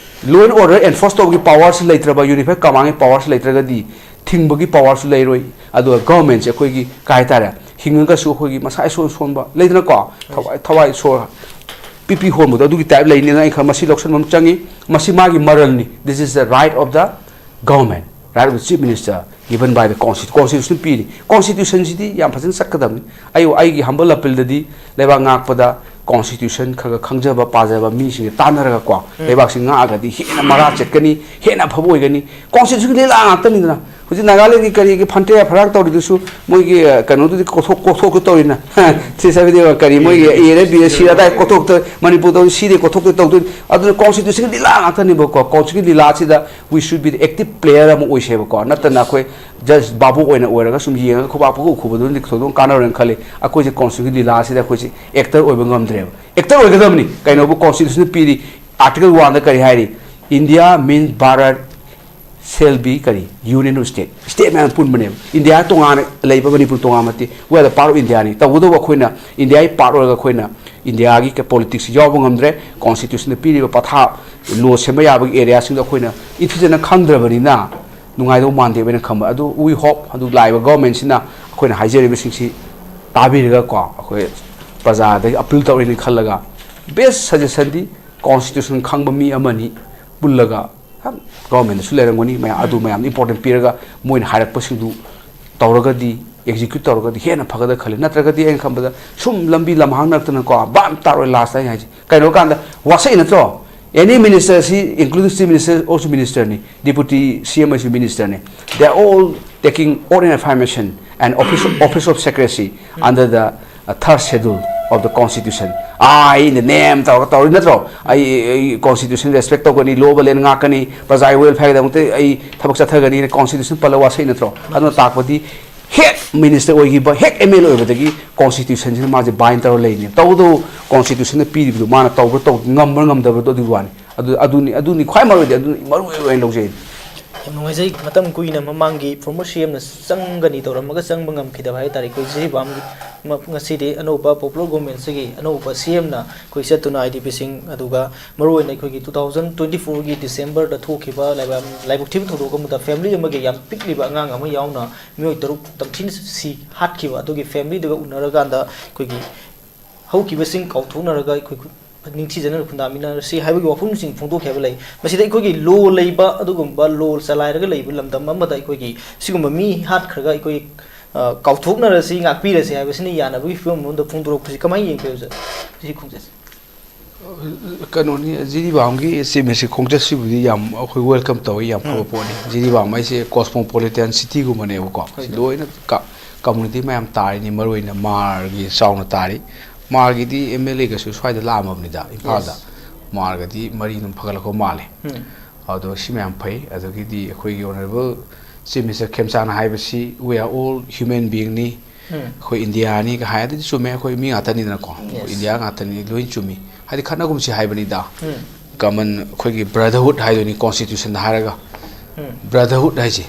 law and order enforce ꯇꯧꯕꯒꯤ power ꯁꯤ ꯂꯩꯇ꯭ꯔꯕ, Unified Command ꯒꯤ power ꯁꯤ ꯂꯩꯇ꯭ꯔꯒꯗꯤ ꯊꯤꯡꯕꯒꯤ power ꯁꯨ ꯂꯩꯔꯣꯏ꯫ ꯑꯗꯨꯒ government ꯁꯦ ꯑꯩꯈꯣꯏꯒꯤ ꯀꯩ ꯍꯥꯏꯇꯥꯔꯦ, ꯍꯤꯡꯉꯒꯁꯨ ꯑꯩꯈꯣꯏꯒꯤ ꯃꯁꯥ ꯏꯁꯣꯟ ꯁꯣꯟꯕ ꯂꯩꯗꯅꯀꯣ, ꯊꯋꯥꯏ ꯊꯋꯥꯏ ꯁꯣꯔ ꯄꯤꯄꯤ ꯍꯣꯟꯕꯗꯣ ꯑꯗꯨꯒꯤ type ꯂꯩꯅꯤꯅ ꯑꯩ ꯈꯔ ꯃꯁꯤ ꯂꯧꯁꯤꯟꯕ ꯑꯃ ꯆꯪꯉꯤ꯫ ꯃꯁꯤ ꯃꯥꯒꯤ ꯃꯔꯜꯅꯤ꯫ This is the right of the government, right of the Chief Minister given by the Constitution꯫ Constitution ꯄꯤꯔꯤ꯫ Constitution ꯁꯤꯗꯤ ꯌꯥꯝ ꯐꯖꯅ ꯆꯠꯀꯗꯕꯅꯤ꯫ ꯑꯩ ꯑꯩꯒꯤ humble appeal ꯗꯗꯤ ꯂꯩꯕꯥꯛ ꯉꯥꯛꯄꯗ Constitution ꯈꯔ ꯈꯔ ꯈꯪꯖꯕ ꯄꯥꯖꯕ ꯃꯤꯁꯤꯡꯁꯦ ꯇꯥꯟꯅꯔꯒꯀꯣ ꯂꯩꯕꯥꯛꯁꯤ ꯉꯥꯛꯑꯒꯗꯤ ꯍꯦꯟꯅ ꯃꯔꯥ ꯆꯠꯀꯅꯤ, ꯍꯦꯟꯅ ꯑꯐꯕ ꯑꯣꯏꯒꯅꯤ꯫ Constitution ꯒꯤ ꯂꯤꯂꯥ ꯉꯥꯛꯇꯅꯤꯗꯅ꯫ ꯍꯧꯖꯤꯛ ꯅꯥꯒꯥꯂꯦꯟꯒꯤ ꯀꯔꯤꯒꯤ ꯐꯟꯇ꯭ꯔꯦ ꯐꯔꯥꯡ ꯇꯧꯔꯤꯗꯨꯁꯨ ꯃꯣꯏꯒꯤ, ꯑ, ꯀꯩꯅꯣꯗꯨꯗꯤ ꯀꯣꯊꯣꯛ-, ꯀꯣꯊꯣꯛꯇ ꯇꯧꯔꯤꯅ꯫ ꯁꯤ ꯁꯕꯤꯗꯤ ꯀꯔꯤ ꯃꯣꯏꯒꯤ A ꯅ B ꯅ C ꯑꯗꯥꯏ ꯀꯣꯊꯣꯛꯇ, ꯃꯅꯤꯄꯨꯔꯗ ꯁꯤꯗꯤ ꯀꯣꯊꯣꯛꯇ ꯇꯧꯗꯣꯏꯅꯤ꯫ ꯑꯗꯨꯅ Constitution ꯒꯤ ꯂꯤꯂꯥ ꯉꯥꯛꯇꯅꯦꯕꯀꯣ꯫ Constitution ꯒꯤ ꯂꯤꯂꯥꯁꯤꯗ we should be the active player ꯑꯃ ꯑꯣꯏꯁꯦꯕꯀꯣ꯫ ꯅꯠꯇꯅ ꯑꯩꯈꯣꯏ just ꯚꯥꯕꯣꯛ ꯑꯣꯏꯅ ꯑꯣꯏꯔꯒ ꯁꯨꯝ ꯌꯦꯡꯉꯒ ꯈꯨꯕꯥꯛ ꯄꯨꯈꯨ ꯈꯨꯕꯗꯨꯅꯗꯤ ꯊꯣꯏꯗꯣꯛꯅ ꯀꯥꯟꯅꯔꯣꯏꯅ ꯈꯜꯂꯤ꯫ ꯑꯩꯈꯣꯏꯁꯦ Constitution ꯒꯤ ꯂꯤꯂꯥꯁꯤꯗ ꯑꯩꯈꯣꯏꯁꯦ actor ꯑꯣꯏꯕ ꯉꯝꯗ꯭ꯔꯦꯕ꯫ Actor ꯑꯣꯏꯒꯗꯕꯅꯤ꯫ ꯀꯩꯅꯣꯕꯨ Constitution ꯅ ꯄꯤꯔꯤ, Article one ꯗ ꯀꯔꯤ ꯍꯥꯏꯔꯤ? India means Bharat shall be ꯀꯔꯤ? Union of State꯫ State ꯃꯌꯥꯝ ꯄꯨꯟꯕꯅꯦꯕ꯫ India ꯇꯣꯉꯥꯟꯅ ꯂꯩꯕ, ꯃꯅꯤꯄꯨꯔ ꯇꯣꯉꯥꯟꯕ ꯅꯠꯇꯦ꯫ We are the part of India ꯅꯤ꯫ ꯇꯧꯕꯇꯕꯨ ꯑꯩꯈꯣꯏꯅ India ꯒꯤ part ꯑꯣꯏꯔꯒ ꯑꯩꯈꯣꯏꯅ India ꯒꯤ politics ꯁꯤ ꯌꯥꯎꯕ ꯉꯝꯗ꯭ꯔꯦ꯫ Constitution ꯅ ꯄꯤꯔꯤꯕ ꯄꯊꯥꯞ, law ꯁꯦꯝꯕ ꯌꯥꯕꯒꯤ area ꯁꯤꯡꯗꯣ ꯑꯩꯈꯣꯏꯅ ꯏꯊꯤꯖꯅ ꯈꯪꯗ꯭ꯔꯕꯅꯤꯅ ꯅꯨꯡꯉꯥꯏꯗꯧ ꯃꯥꯟꯗꯦ ꯑꯩꯅ ꯈꯟꯕ꯫ ꯑꯗꯨ we hope ꯑꯗꯨ ꯂꯥꯛꯏꯕ government ꯁꯤꯅ ꯑꯩꯈꯣꯏꯅ ꯍꯥꯏꯖꯔꯤꯕꯁꯤꯡꯁꯤ ꯇꯥꯕꯤꯔꯒꯀꯣ, ꯑꯩꯈꯣꯏ ꯄ꯭ꯔꯖꯥꯗꯒꯤ appeal ꯇꯧꯔꯤꯅꯤ ꯈꯜꯂꯒ best suggestion ꯗꯤ Constitution ꯈꯪꯕ ꯃꯤ ꯑꯃꯅꯤ ꯄꯨꯜꯂꯒ, ꯍꯝ, government ꯇꯁꯨ ꯂꯩꯔꯝꯒꯅꯤ ꯃꯌꯥꯝ, ꯑꯗꯨ ꯃꯌꯥꯝꯗ important ꯄꯤꯔꯒ ꯃꯣꯏꯅ ꯍꯥꯏꯔꯛꯄꯁꯤꯡꯗꯨ ꯇꯧꯔꯒꯗꯤ ꯑꯦꯛꯖꯤꯀ꯭ꯌꯨꯠ ꯇꯧꯔꯒꯗꯤ ꯍꯦꯟꯅ ꯐꯒꯗ꯭ꯔꯥ ꯈꯜꯂꯤ꯫ ꯅꯠꯇ꯭ꯔꯒꯗꯤ ꯑꯩꯅ ꯈꯟꯕꯗ ꯁꯨꯝ ꯂꯝꯕꯤ ꯂꯝꯍꯥꯡ ꯅꯛꯇꯅꯀꯣ, ꯚꯥꯞ ꯇꯥꯔꯣꯏ ꯂꯥꯁꯇ ꯑꯩꯅ ꯍꯥꯏꯁꯦ꯫ ꯀꯩꯅꯣ ꯀꯥꯟꯗ ꯋꯥꯁꯛꯏ ꯅꯠꯇ꯭ꯔꯣ? Any minister, see, including chief minister, also minister ꯅꯤ, deputy C M ꯑꯁꯤ minister ꯅꯤ꯫ They are all taking oath in affirmation and office, office of secrecy under the, uh, third schedule of the constitution. I, in the name ꯇꯧꯔꯒ ꯇꯧꯔꯤ ꯅꯠꯇ꯭ꯔꯣ? ꯑꯩ, ꯑꯩ constitution respect ꯇꯧꯒꯅꯤ, law and order ꯉꯥꯛꯀꯅꯤ, ꯄ꯭ꯔꯖꯥꯒꯤ welfare ꯒꯤꯗꯃꯛꯇ ꯑꯩ ꯊꯕꯛ ꯆꯠꯊꯒꯅꯤꯅ constitution ꯄꯜꯂ ꯋꯥꯁꯛꯏ ꯅꯠꯇ꯭ꯔꯣ? ꯑꯗꯨꯅ ꯇꯥꯛꯄꯗꯤ ꯍꯦꯛ minister ꯑꯣꯏꯈꯤꯕ, ꯍꯦꯛ M L A ꯑꯣꯏꯕꯗꯒꯤ constitution ꯁꯤꯅ ꯃꯥꯁꯦ bind ꯇꯧꯔ ꯂꯩꯅꯦ꯫ ꯇꯧꯕꯇꯕꯨ constitution ꯅ ꯄꯤꯔꯤꯕꯗꯨ ꯃꯥꯅ ꯇꯧꯕ꯭ꯔꯥ ꯇꯧ-, ꯉꯝꯕ꯭ꯔꯥ ꯉꯝꯗꯕ꯭ꯔꯥꯗꯣ ꯑꯗꯨꯒꯤ ꯋꯥꯅꯤ꯫ ꯑꯗꯨ, ꯑꯗꯨꯅꯤ, ꯑꯗꯨꯅꯤ ꯈ꯭ꯋꯥꯏ ꯃꯔꯨ ꯑꯣꯏꯗꯤ, ꯑꯗꯨꯅꯤ ꯃꯔꯨ ꯑꯣꯏꯅ ꯂꯧꯖꯩ꯫ ꯌꯥꯝ ꯅꯨꯡꯉꯥꯏꯖꯩ꯫ ꯃꯇꯝ ꯀꯨꯏꯅ ꯃꯃꯥꯡꯒꯤ former C M ꯅ ꯆꯪꯒꯅꯤ ꯇꯧꯔꯝꯃꯒ ꯆꯪꯕ ꯉꯝꯈꯤꯗꯕ ꯍꯥꯏ ꯇꯥꯔꯦ꯫ ꯑꯩꯈꯣꯏ ꯖꯤꯔꯤꯕꯥꯝꯒꯤ ꯃ-, ꯉꯁꯤꯗꯤ ꯑꯅꯧꯕ popular government ꯁꯤꯒꯤ ꯑꯅꯧꯕ C M ꯅ ꯑꯩꯈꯣꯏ ꯆꯠꯇꯨꯅ I D P ꯁꯤꯡ, ꯑꯗꯨꯒ ꯃꯔꯨꯑꯣꯏꯅ ꯑꯩꯈꯣꯏꯒꯤ two thousand twenty four ꯒꯤ December ꯗ ꯊꯣꯛꯈꯤꯕ ꯂꯥꯏꯕꯛ-, ꯂꯥꯏꯕꯛ ꯊꯤꯕ ꯊꯧꯗꯣꯛ ꯑꯃꯗ family ꯑꯃꯒꯤ ꯌꯥꯝ ꯄꯤꯛꯂꯤꯕ ꯑꯉꯥꯡ ꯑꯃ ꯌꯥꯎꯅ ꯃꯤꯑꯣꯏ ꯇꯔꯨꯛ ꯇꯝꯊꯤꯅ ꯁꯤ ꯍꯥꯠꯈꯤꯕ ꯑꯗꯨꯒꯤ family ꯗꯨꯒ ꯎꯅꯔꯀꯥꯟꯗ ꯑꯩꯈꯣꯏꯒꯤ ꯍꯧꯈꯤꯕꯁꯤꯡ ꯀꯥꯎꯊꯣꯛꯅꯔꯒ ꯑꯩꯈꯣꯏ ꯈꯨ-, ꯅꯤꯡꯊꯤꯖꯅ ꯈꯨꯟꯗꯥꯃꯤꯟꯅꯔꯁꯤ ꯍꯥꯏꯕꯒꯤ ꯋꯥꯐꯝꯁꯤꯡ ꯐꯣꯡꯗꯣꯛꯈꯤ ꯍꯥꯏꯕ ꯂꯩ꯫ ꯃꯁꯤꯗ ꯑꯩꯈꯣꯏꯒꯤ law ꯂꯩꯕ, ꯑꯗꯨꯒꯨꯝꯕ law ꯆꯂꯥꯏꯔꯒ ꯂꯩꯕ ꯂꯝꯗꯝ ꯑꯃꯗ ꯑꯩꯈꯣꯏꯒꯤ ꯁꯤꯒꯨꯝꯕ ꯃꯤ ꯍꯥꯠꯈ꯭ꯔꯒ ꯑꯩꯈꯣꯏ, ꯑ, ꯀꯥꯎꯊꯣꯛꯅꯔꯁꯤ, ꯉꯥꯛꯄꯤꯔꯁꯤ ꯍꯥꯏꯕꯁꯤꯅ ꯌꯥꯅꯕꯒꯤ ꯐꯤꯕꯝ ꯑꯃꯗ ꯐꯣꯡꯗꯣꯔꯛꯄꯁꯤ ꯀꯃꯥꯏꯅ ꯌꯦꯡꯒꯦ ꯑꯣꯖꯥ? ꯁꯤ ꯈꯣꯡꯆꯠꯁꯦ꯫ ꯀꯩꯅꯣꯅꯤ, ꯖꯤꯔꯤꯕꯥꯝꯒꯤ ꯆꯦꯟꯕꯁꯤ ꯈꯣꯡꯆꯠꯁꯤꯕꯨꯗꯤ ꯌꯥꯝ ꯑꯩꯈꯣꯏ welcome ꯇꯧꯋꯤ, ꯌꯥꯝ ꯐꯕ ꯎꯝ꯫ ꯄꯣꯠꯅꯤ꯫ ꯖꯤꯔꯤꯕꯥꯝ ꯍꯥꯏꯁꯦ cosmopolitan city ꯒꯨꯝꯕꯅꯦꯕꯀꯣ꯫ ꯍꯣꯏ꯫ ꯁꯤ ꯂꯣꯏꯅ ꯀ-, community ꯃꯌꯥꯝ ꯇꯥꯔꯤꯅꯤ, ꯃꯔꯨꯑꯣꯏꯅ ꯃꯥꯔꯒꯤ ꯆꯥꯎꯅ ꯇꯥꯔꯤ꯫ ꯃꯥꯔꯒꯤꯗꯤ M L A ꯒꯁꯨ ꯁ꯭ꯋꯥꯏꯗ ꯂꯥꯛꯑꯝꯃꯕꯅꯤꯗ, ꯏꯝꯐꯥꯜꯗ꯫ Yes꯫ ꯃꯥꯔꯒꯗꯤ ꯃꯔꯤ ꯑꯗꯨꯝ ꯐꯒꯠꯂꯛꯄ ꯃꯥꯜꯂꯦ꯫ ꯎꯝ꯫ ꯑꯗꯣ ꯁꯤ ꯃꯌꯥꯝ ꯐꯩ꯫ ꯑꯗꯒꯤꯗꯤ ꯑꯩꯈꯣꯏꯒꯤ honourable Chief Minister ꯈꯦꯝꯆꯥꯟ ꯍꯥꯏꯕꯁꯤ, we are all human being ꯅꯤ꯫ ꯎꯝ꯫ ꯑꯩꯈꯣꯏ ꯏꯟꯗꯤꯌꯥꯅꯤꯒ ꯍꯥꯏꯔꯗꯤ ꯆꯨꯝꯃꯦ, ꯑꯩꯈꯣꯏ ꯃꯤ ꯉꯥꯛꯇꯅꯤꯗꯅꯀꯣ꯫ ꯑꯩꯈꯣꯏ Yes꯫ ꯏꯟꯗꯤꯌꯥ ꯉꯥꯛꯇꯅꯤ, ꯂꯣꯏ ꯆꯨꯝꯃꯤ꯫ ꯍꯥꯏꯗꯤ ꯈꯠꯅꯒꯨꯝꯁꯤ ꯍꯥꯏꯕꯅꯤꯗ꯫ ꯎꯝ꯫ Common ꯑꯩꯈꯣꯏꯒꯤ brotherhood ꯍꯥꯏꯗꯣꯏꯅꯤ constitution ꯗ ꯍꯥꯏꯔꯒ꯫ ꯎꯝ꯫ Brotherhood ꯍꯥꯏꯁꯦ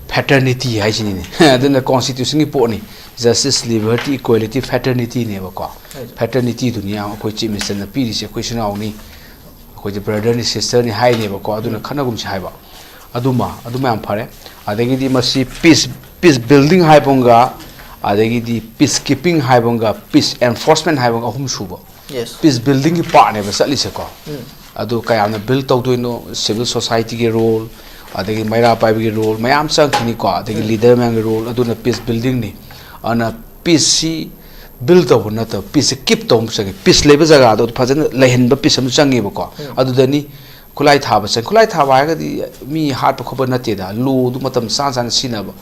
fraternity ꯍꯥꯏꯁꯤꯅꯤꯅꯦ꯫ ꯑꯗꯨꯅ constitution ꯒꯤ ꯄꯣꯠꯅꯤ꯫ Justice, liberty, equality, fraternity ꯅꯦꯕꯀꯣ꯫ Right꯫ Fraternity ꯗꯨꯅꯤ ꯌꯥꯝ ꯑꯩꯈꯣꯏ Chief Minister ꯅ ꯄꯤꯔꯤꯁꯦ, ꯑꯩꯈꯣꯏ ꯏꯆꯤꯟ ꯏꯅꯥꯎꯅꯤ, ꯑꯩꯈꯣꯏꯁꯦ brother ꯅꯤ, sister ꯅꯤ ꯍꯥꯏꯅꯦꯕꯀꯣ꯫ ꯑꯗꯨꯅ ꯎꯝ꯫ ꯈꯠꯅꯒꯨꯝꯁꯤ ꯍꯥꯏꯕ꯫ ꯑꯗꯨꯃ, ꯑꯗꯨꯃ ꯌꯥꯝ ꯐꯔꯦ꯫ ꯑꯗꯒꯤꯗꯤ ꯃꯁꯤ peace, peace building ꯍꯥꯏꯕ ꯑꯃꯒ, ꯑꯗꯒꯤꯗꯤ peace keeping ꯍꯥꯏꯕ ꯑꯃꯒ, peace enforcement ꯍꯥꯏꯕ ꯑꯃꯒ, ꯑꯍꯨꯝ ꯁꯨꯕ꯫ Yes꯫ Peace building ꯒꯤ part ꯅꯦꯕ ꯆꯠꯂꯤꯁꯦꯀꯣ꯫ ꯎꯝ꯫ ꯑꯗꯨ ꯀꯌꯥꯝꯅ build ꯇꯧꯗꯣꯏꯅꯣ, civil society ꯒꯤ role, ꯑꯗꯒꯤ ꯃꯩꯔꯥ ꯄꯥꯏꯕꯒꯤ ꯔꯣꯜ ꯃꯌꯥꯝ ꯆꯪꯈꯤꯅꯤꯀꯣ, ꯑꯗꯒꯤ ꯂꯤꯗꯔ ꯃꯌꯥꯝꯒꯤ ꯔꯣꯜ, ꯑꯗꯨꯅ ꯄꯤꯁ ꯕꯤꯜꯗꯤꯡꯅꯤ꯫ ꯑꯗꯨꯅ ꯄꯤꯁꯁꯤ ꯕꯤꯜ ꯇꯧꯕ ꯅꯠꯇꯕ, ꯄꯤꯁꯁꯦ ꯀꯤꯞ ꯇꯧꯕ ꯑꯃ ꯆꯪꯉꯤ꯫ ꯄꯤꯁ ꯂꯩꯕ ꯖꯒꯥꯗꯣ ꯐꯖꯅ ꯂꯩꯍꯟꯕ ꯄꯤꯁ ꯑꯃ ꯆꯪꯉꯦꯕꯀꯣ꯫ ꯑꯗꯨꯗꯅꯤ ꯈꯨꯠꯂꯥꯏ ꯊꯥꯕ ꯆꯪꯉꯤ꯫ ꯈꯨꯠꯂꯥꯏ ꯊꯥꯕ ꯍꯥꯏꯔꯒꯗꯤ ꯃꯤ ꯍꯥꯠꯄ ꯈꯣꯠꯄ ꯅꯠꯇꯦꯗ, ꯂꯣꯗꯨ ꯃꯇꯝ ꯆꯥꯅ ꯆꯥꯅ ꯁꯤꯖꯤꯟꯅꯕ꯫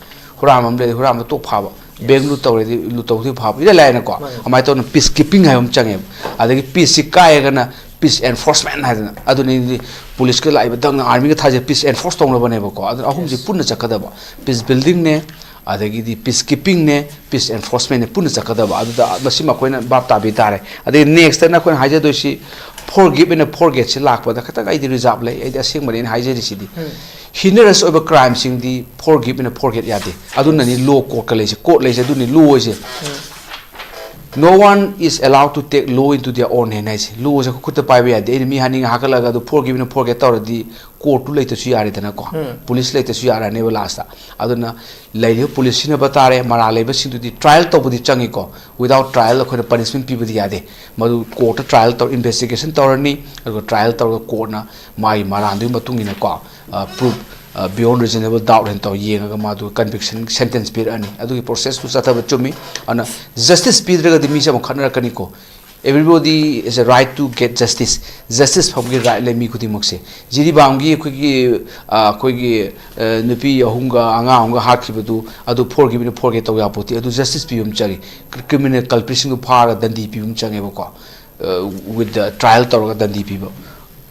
ꯍꯨꯔꯥꯟꯕ ꯑꯃ ꯂꯩꯔꯗꯤ ꯍꯨꯔꯥꯟꯕ ꯇꯣꯛ ꯐꯥꯕ, ꯕꯦꯡ ꯂꯨꯠ ꯇꯧꯔꯗꯤ ꯂꯨꯠ ꯇꯧꯕꯗꯤ ꯐꯥꯕ, ꯏꯔꯥꯏ ꯂꯥꯏꯅꯀꯣ꯫ ꯑꯗꯨꯃꯥꯏꯅ ꯇꯧꯗꯅ ꯄꯤꯁ ꯀꯤꯞꯄꯤꯡ ꯍꯥꯏꯕ ꯑꯃ ꯆꯪꯉꯦꯕ꯫ ꯑꯗꯒꯤ ꯄꯤꯁꯁꯤ ꯀꯥꯏꯔꯒꯅ ꯄꯤꯁ ꯑꯦꯟꯐꯣꯔꯁꯃꯦꯟ ꯍꯥꯏꯗꯅ, ꯑꯗꯨꯅꯤ ꯄꯨꯂꯤꯁꯀ ꯂꯥꯛꯏꯕ ꯗꯪꯅ ꯑꯥꯔꯃꯤꯒ ꯊꯥꯖ ꯄꯤꯁ ꯑꯦꯟꯐꯣꯔꯁ ꯇꯧꯅꯕꯅꯦꯕꯀꯣ꯫ ꯑꯗꯨꯅ ꯑꯍꯨꯝꯁꯤ ꯄꯨꯟꯅ ꯆꯠꯀꯗꯕ, ꯄꯤꯁ ꯕꯤꯜꯗꯤꯡꯅꯦ, ꯑꯗꯒꯤꯗꯤ ꯄꯤꯁ ꯀꯤꯞꯄꯤꯡꯅꯦ, ꯄꯤꯁ ꯑꯦꯟꯐꯣꯔꯁꯃꯦꯟꯅꯦ, ꯄꯨꯟꯅ ꯆꯠꯀꯗꯕ꯫ ꯑꯗꯨꯗ ꯃꯁꯤꯃ ꯑꯩꯈꯣꯏꯅ ꯚꯥꯞ ꯇꯥꯕꯤ ꯇꯥꯔꯦ꯫ ꯑꯗꯒꯤ ꯅꯦꯛꯁꯇꯅ ꯑꯩꯈꯣꯏꯅ ꯍꯥꯏꯖꯗꯣꯏꯁꯤ ꯐꯣꯔ ꯒꯤꯞ ꯑꯦꯟ ꯐꯣꯔ ꯒꯦꯠꯁꯤ ꯂꯥꯛꯄꯗ ꯈꯤꯇꯪ ꯑꯩꯗꯤ ꯔꯤꯖꯥꯔꯞ ꯂꯩ, ꯑꯩꯗꯤ ꯑꯁꯦꯡꯕꯅꯦ ꯑꯩꯅ ꯍꯥꯏꯖꯔꯤꯁꯤꯗꯤ꯫ ꯍꯤꯅꯔꯁ ꯑꯣꯏꯕ ꯀ꯭ꯔꯥꯏꯝꯁꯤꯡꯗꯤ forgive and forget ꯌꯥꯗꯦ꯫ ꯑꯗꯨꯅꯅꯤ ꯂꯣ ꯀꯣꯔꯠꯀ ꯂꯩꯁꯦ, ꯀꯣꯔꯠ ꯂꯩꯁꯦ ꯑꯗꯨꯅꯤ ꯂꯣ ꯑꯣꯏꯁꯦ꯫ No one is allowed to take law into their own hand ꯍꯥꯏꯁꯦ꯫ ꯂꯣꯁꯦ ꯑꯩꯈꯣꯏ ꯈꯨꯠꯇ ꯄꯥꯏꯕ ꯌꯥꯗꯦ꯫ ꯑꯩꯅ ꯃꯤ ꯍꯥꯠꯅꯤꯡꯉꯦ ꯍꯥꯠꯀꯠꯂꯒ ꯑꯗꯨ forgive and forget ꯇꯧꯔꯗꯤ ꯀꯣꯔꯠꯇꯨ ꯂꯩꯇꯁꯨ ꯌꯥꯔꯦꯗꯅꯀꯣ, ꯄꯨꯂꯤꯁ ꯂꯩꯇꯁꯨ ꯌꯥꯔꯅꯦꯕ ꯂꯥꯁꯇ꯫ ꯑꯗꯨꯅ ꯂꯩꯔꯤꯕ ꯄꯨꯂꯤꯁ ꯁꯤꯖꯤꯟꯅꯕ ꯇꯥꯔꯦ, ꯃꯔꯥꯜ ꯂꯩꯕꯁꯤꯡꯗꯨꯗꯤ ꯇ꯭ꯔꯥꯏꯌꯦꯜ ꯇꯧꯕꯗꯤ ꯆꯪꯉꯤꯀꯣ꯫ Without trial ꯑꯩꯈꯣꯏꯅ ꯄꯅꯤꯁꯃꯦꯟ ꯄꯤꯕꯗꯤ ꯌꯥꯗꯦ꯫ ꯃꯗꯨ ꯀꯣꯔꯠꯇ ꯇ꯭ꯔꯥꯏꯌꯦꯜ ꯇꯧꯔ ꯏꯟꯚꯦꯁꯇꯤꯒꯦꯁꯟ ꯇꯧꯔꯅꯤ, ꯑꯗꯨꯒ ꯇ꯭ꯔꯥꯏꯌꯦꯜ ꯇꯧꯔꯒ ꯀꯣꯔꯠꯅ ꯃꯥꯒꯤ ꯃꯔꯥꯟꯗꯨꯒꯤ ꯃꯇꯨꯡ ꯏꯟꯅꯀꯣ, ꯄ꯭ꯔꯨꯐ ꯕꯤꯌꯣꯟ ꯔꯤꯖꯅꯦꯕꯜ ꯗꯥꯎꯠ ꯍꯥꯏꯅ ꯇꯧꯔ ꯌꯦꯡꯉꯒ ꯃꯥꯗꯨ ꯀꯟꯚꯤꯛꯁꯟ ꯁꯦꯟꯇꯦꯟꯁ ꯄꯤꯔꯛꯑꯅꯤ꯫ ꯑꯗꯨꯒꯤ ꯄ꯭ꯔꯣꯁꯦꯁꯇꯨ ꯆꯠꯊꯕ ꯆꯨꯝꯃꯤ꯫ ꯑꯗꯨꯅ ꯖꯁꯇꯤꯁ ꯄꯤꯗ꯭ꯔꯒꯗꯤ ꯃꯤꯁꯦ ꯑꯃꯨꯛ ꯈꯠꯅꯔꯛꯀꯅꯤꯀꯣ꯫ Everybody is a right to get justice꯫ Justice ꯐꯪꯕꯒꯤ ꯔꯥꯏꯠ ꯂꯩ ꯃꯤ ꯈꯨꯗꯤꯡꯃꯛꯁꯦ꯫ ꯖꯤꯔꯤꯕꯥꯝꯒꯤ ꯑꯩꯈꯣꯏꯒꯤ, ꯑ, ꯑꯩꯈꯣꯏꯒꯤ, ꯑ, ꯅꯨꯄꯤ ꯑꯍꯨꯝꯒ ꯑꯉꯥꯡ ꯑꯍꯨꯝꯒ ꯍꯥꯠꯈꯤꯕꯗꯨ, ꯑꯗꯨ forgive and forget ꯇꯧ ꯌꯥꯄꯣꯠꯇꯦ꯫ ꯑꯗꯨ ꯖꯁꯇꯤꯁ ꯄꯤꯕ ꯑꯃ ꯆꯪꯉꯤ꯫ ꯀ꯭ꯔꯤꯃꯤꯅꯦꯜ ꯀꯜꯄ꯭ꯔꯤꯠꯁꯤꯡꯗꯨ ꯐꯥꯔꯒ ꯗꯟꯗꯤ ꯄꯤꯕ ꯑꯃ ꯆꯪꯉꯦꯕꯀꯣ꯫ ꯋꯤꯠ ꯗ ꯇ꯭ꯔꯥꯏꯌꯦꯜ ꯇꯧꯔꯒ ꯗꯟꯗꯤ ꯄꯤꯕ꯫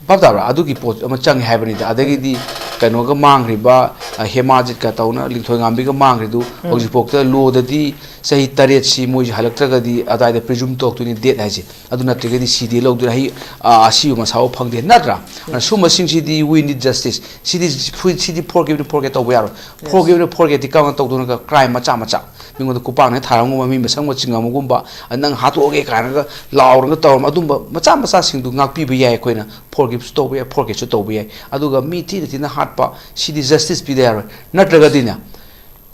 ꯚꯥꯞ ꯇꯥꯕ꯭ꯔꯥ? ꯑꯗꯨꯒꯤ ꯄꯣꯠ ꯑꯃ ꯆꯪꯉꯦ ꯍꯥꯏꯕꯅꯤꯗ꯫ ꯑꯗꯒꯤꯗꯤ ꯀꯩꯅꯣꯒ ꯃꯥꯡꯈ꯭ꯔꯤꯕ, ꯑ, ꯍꯦꯃꯥꯖꯤꯠꯀ ꯇꯧꯅ ꯂꯤꯡꯊꯣꯏꯉꯥꯝꯕꯤꯒ ꯃꯥꯡꯈ꯭ꯔꯤꯗꯨ ꯍꯧꯖꯤꯛꯐꯥꯎꯗ ꯂꯣꯗꯗꯤ ꯆꯍꯤ ꯇꯔꯦꯠꯁꯤ ꯃꯣꯏꯁꯤ ꯍꯜꯂꯛꯇ꯭ꯔꯒꯗꯤ ꯑꯗꯥꯏꯗ ꯄ꯭ꯔꯤꯖꯨꯝ ꯇꯧꯔꯛꯇꯣꯏꯅꯤ, ꯗꯦꯠ ꯍꯥꯏꯁꯦ꯫ ꯑꯗꯨ ꯅꯠꯇ꯭ꯔꯒꯗꯤ ꯁꯤꯗꯦ ꯂꯧꯗꯣꯏꯅꯤ, ꯑꯍꯤ-, ꯑ, ꯑꯁꯤꯕ ꯃꯁꯥꯐꯥꯎ ꯐꯪꯗꯦ, ꯅꯠꯇ꯭ꯔꯥ? ꯑꯗꯨꯅ ꯁꯨꯝꯕꯁꯤꯡꯁꯤꯗꯤ we need justice꯫ ꯁꯤꯗꯤ, ꯁꯤꯗꯤ forgive and forget ꯇꯧꯕ ꯌꯥꯔꯣꯏ꯫ ꯐꯣꯔ ꯒꯤꯞ ꯑꯦꯟ ꯐꯣꯔ ꯒꯦꯠꯇꯤ ꯀꯔꯝꯅ ꯇꯧꯗꯣꯏꯅꯣ? ꯀ꯭ꯔꯥꯏꯝ ꯃꯆꯥ ꯃꯆꯥ, ꯃꯤꯉꯣꯟꯗ ꯈꯨꯄꯥꯛꯅ ꯊꯥꯔꯝꯒꯨꯝꯕ, ꯃꯤ ꯃꯁꯝꯒ ꯆꯤꯡꯉꯝꯒꯨꯝꯕ, ꯅꯪ ꯍꯥꯠꯇꯣꯛꯑꯒꯦ ꯀꯥꯏꯅꯒ ꯂꯥꯎꯔꯒ ꯇꯧꯔꯝꯕ ꯑꯗꯨꯝꯕ ꯃꯆꯥ ꯃꯆꯥꯁꯤꯡꯗꯨ ꯉꯥꯛꯄꯤꯕ ꯌꯥꯏ ꯑꯩꯈꯣꯏꯅ꯫ ꯐꯣꯔ ꯒꯤꯞꯁꯨ ꯇꯧꯕ ꯌꯥꯏ, ꯐꯣꯔ ꯒꯦꯠꯁꯨ ꯇꯧꯕ ꯌꯥꯏ꯫ ꯑꯗꯨꯒ ꯃꯤ ꯊꯤꯅ ꯊꯤꯅ ꯍꯥꯠꯄ, ꯁꯤꯗꯤ ꯖꯁꯇꯤꯁ ꯄꯤꯗ ꯌꯥꯔꯣꯏ꯫ ꯅꯠꯇ꯭ꯔꯒꯗꯤꯅꯦ,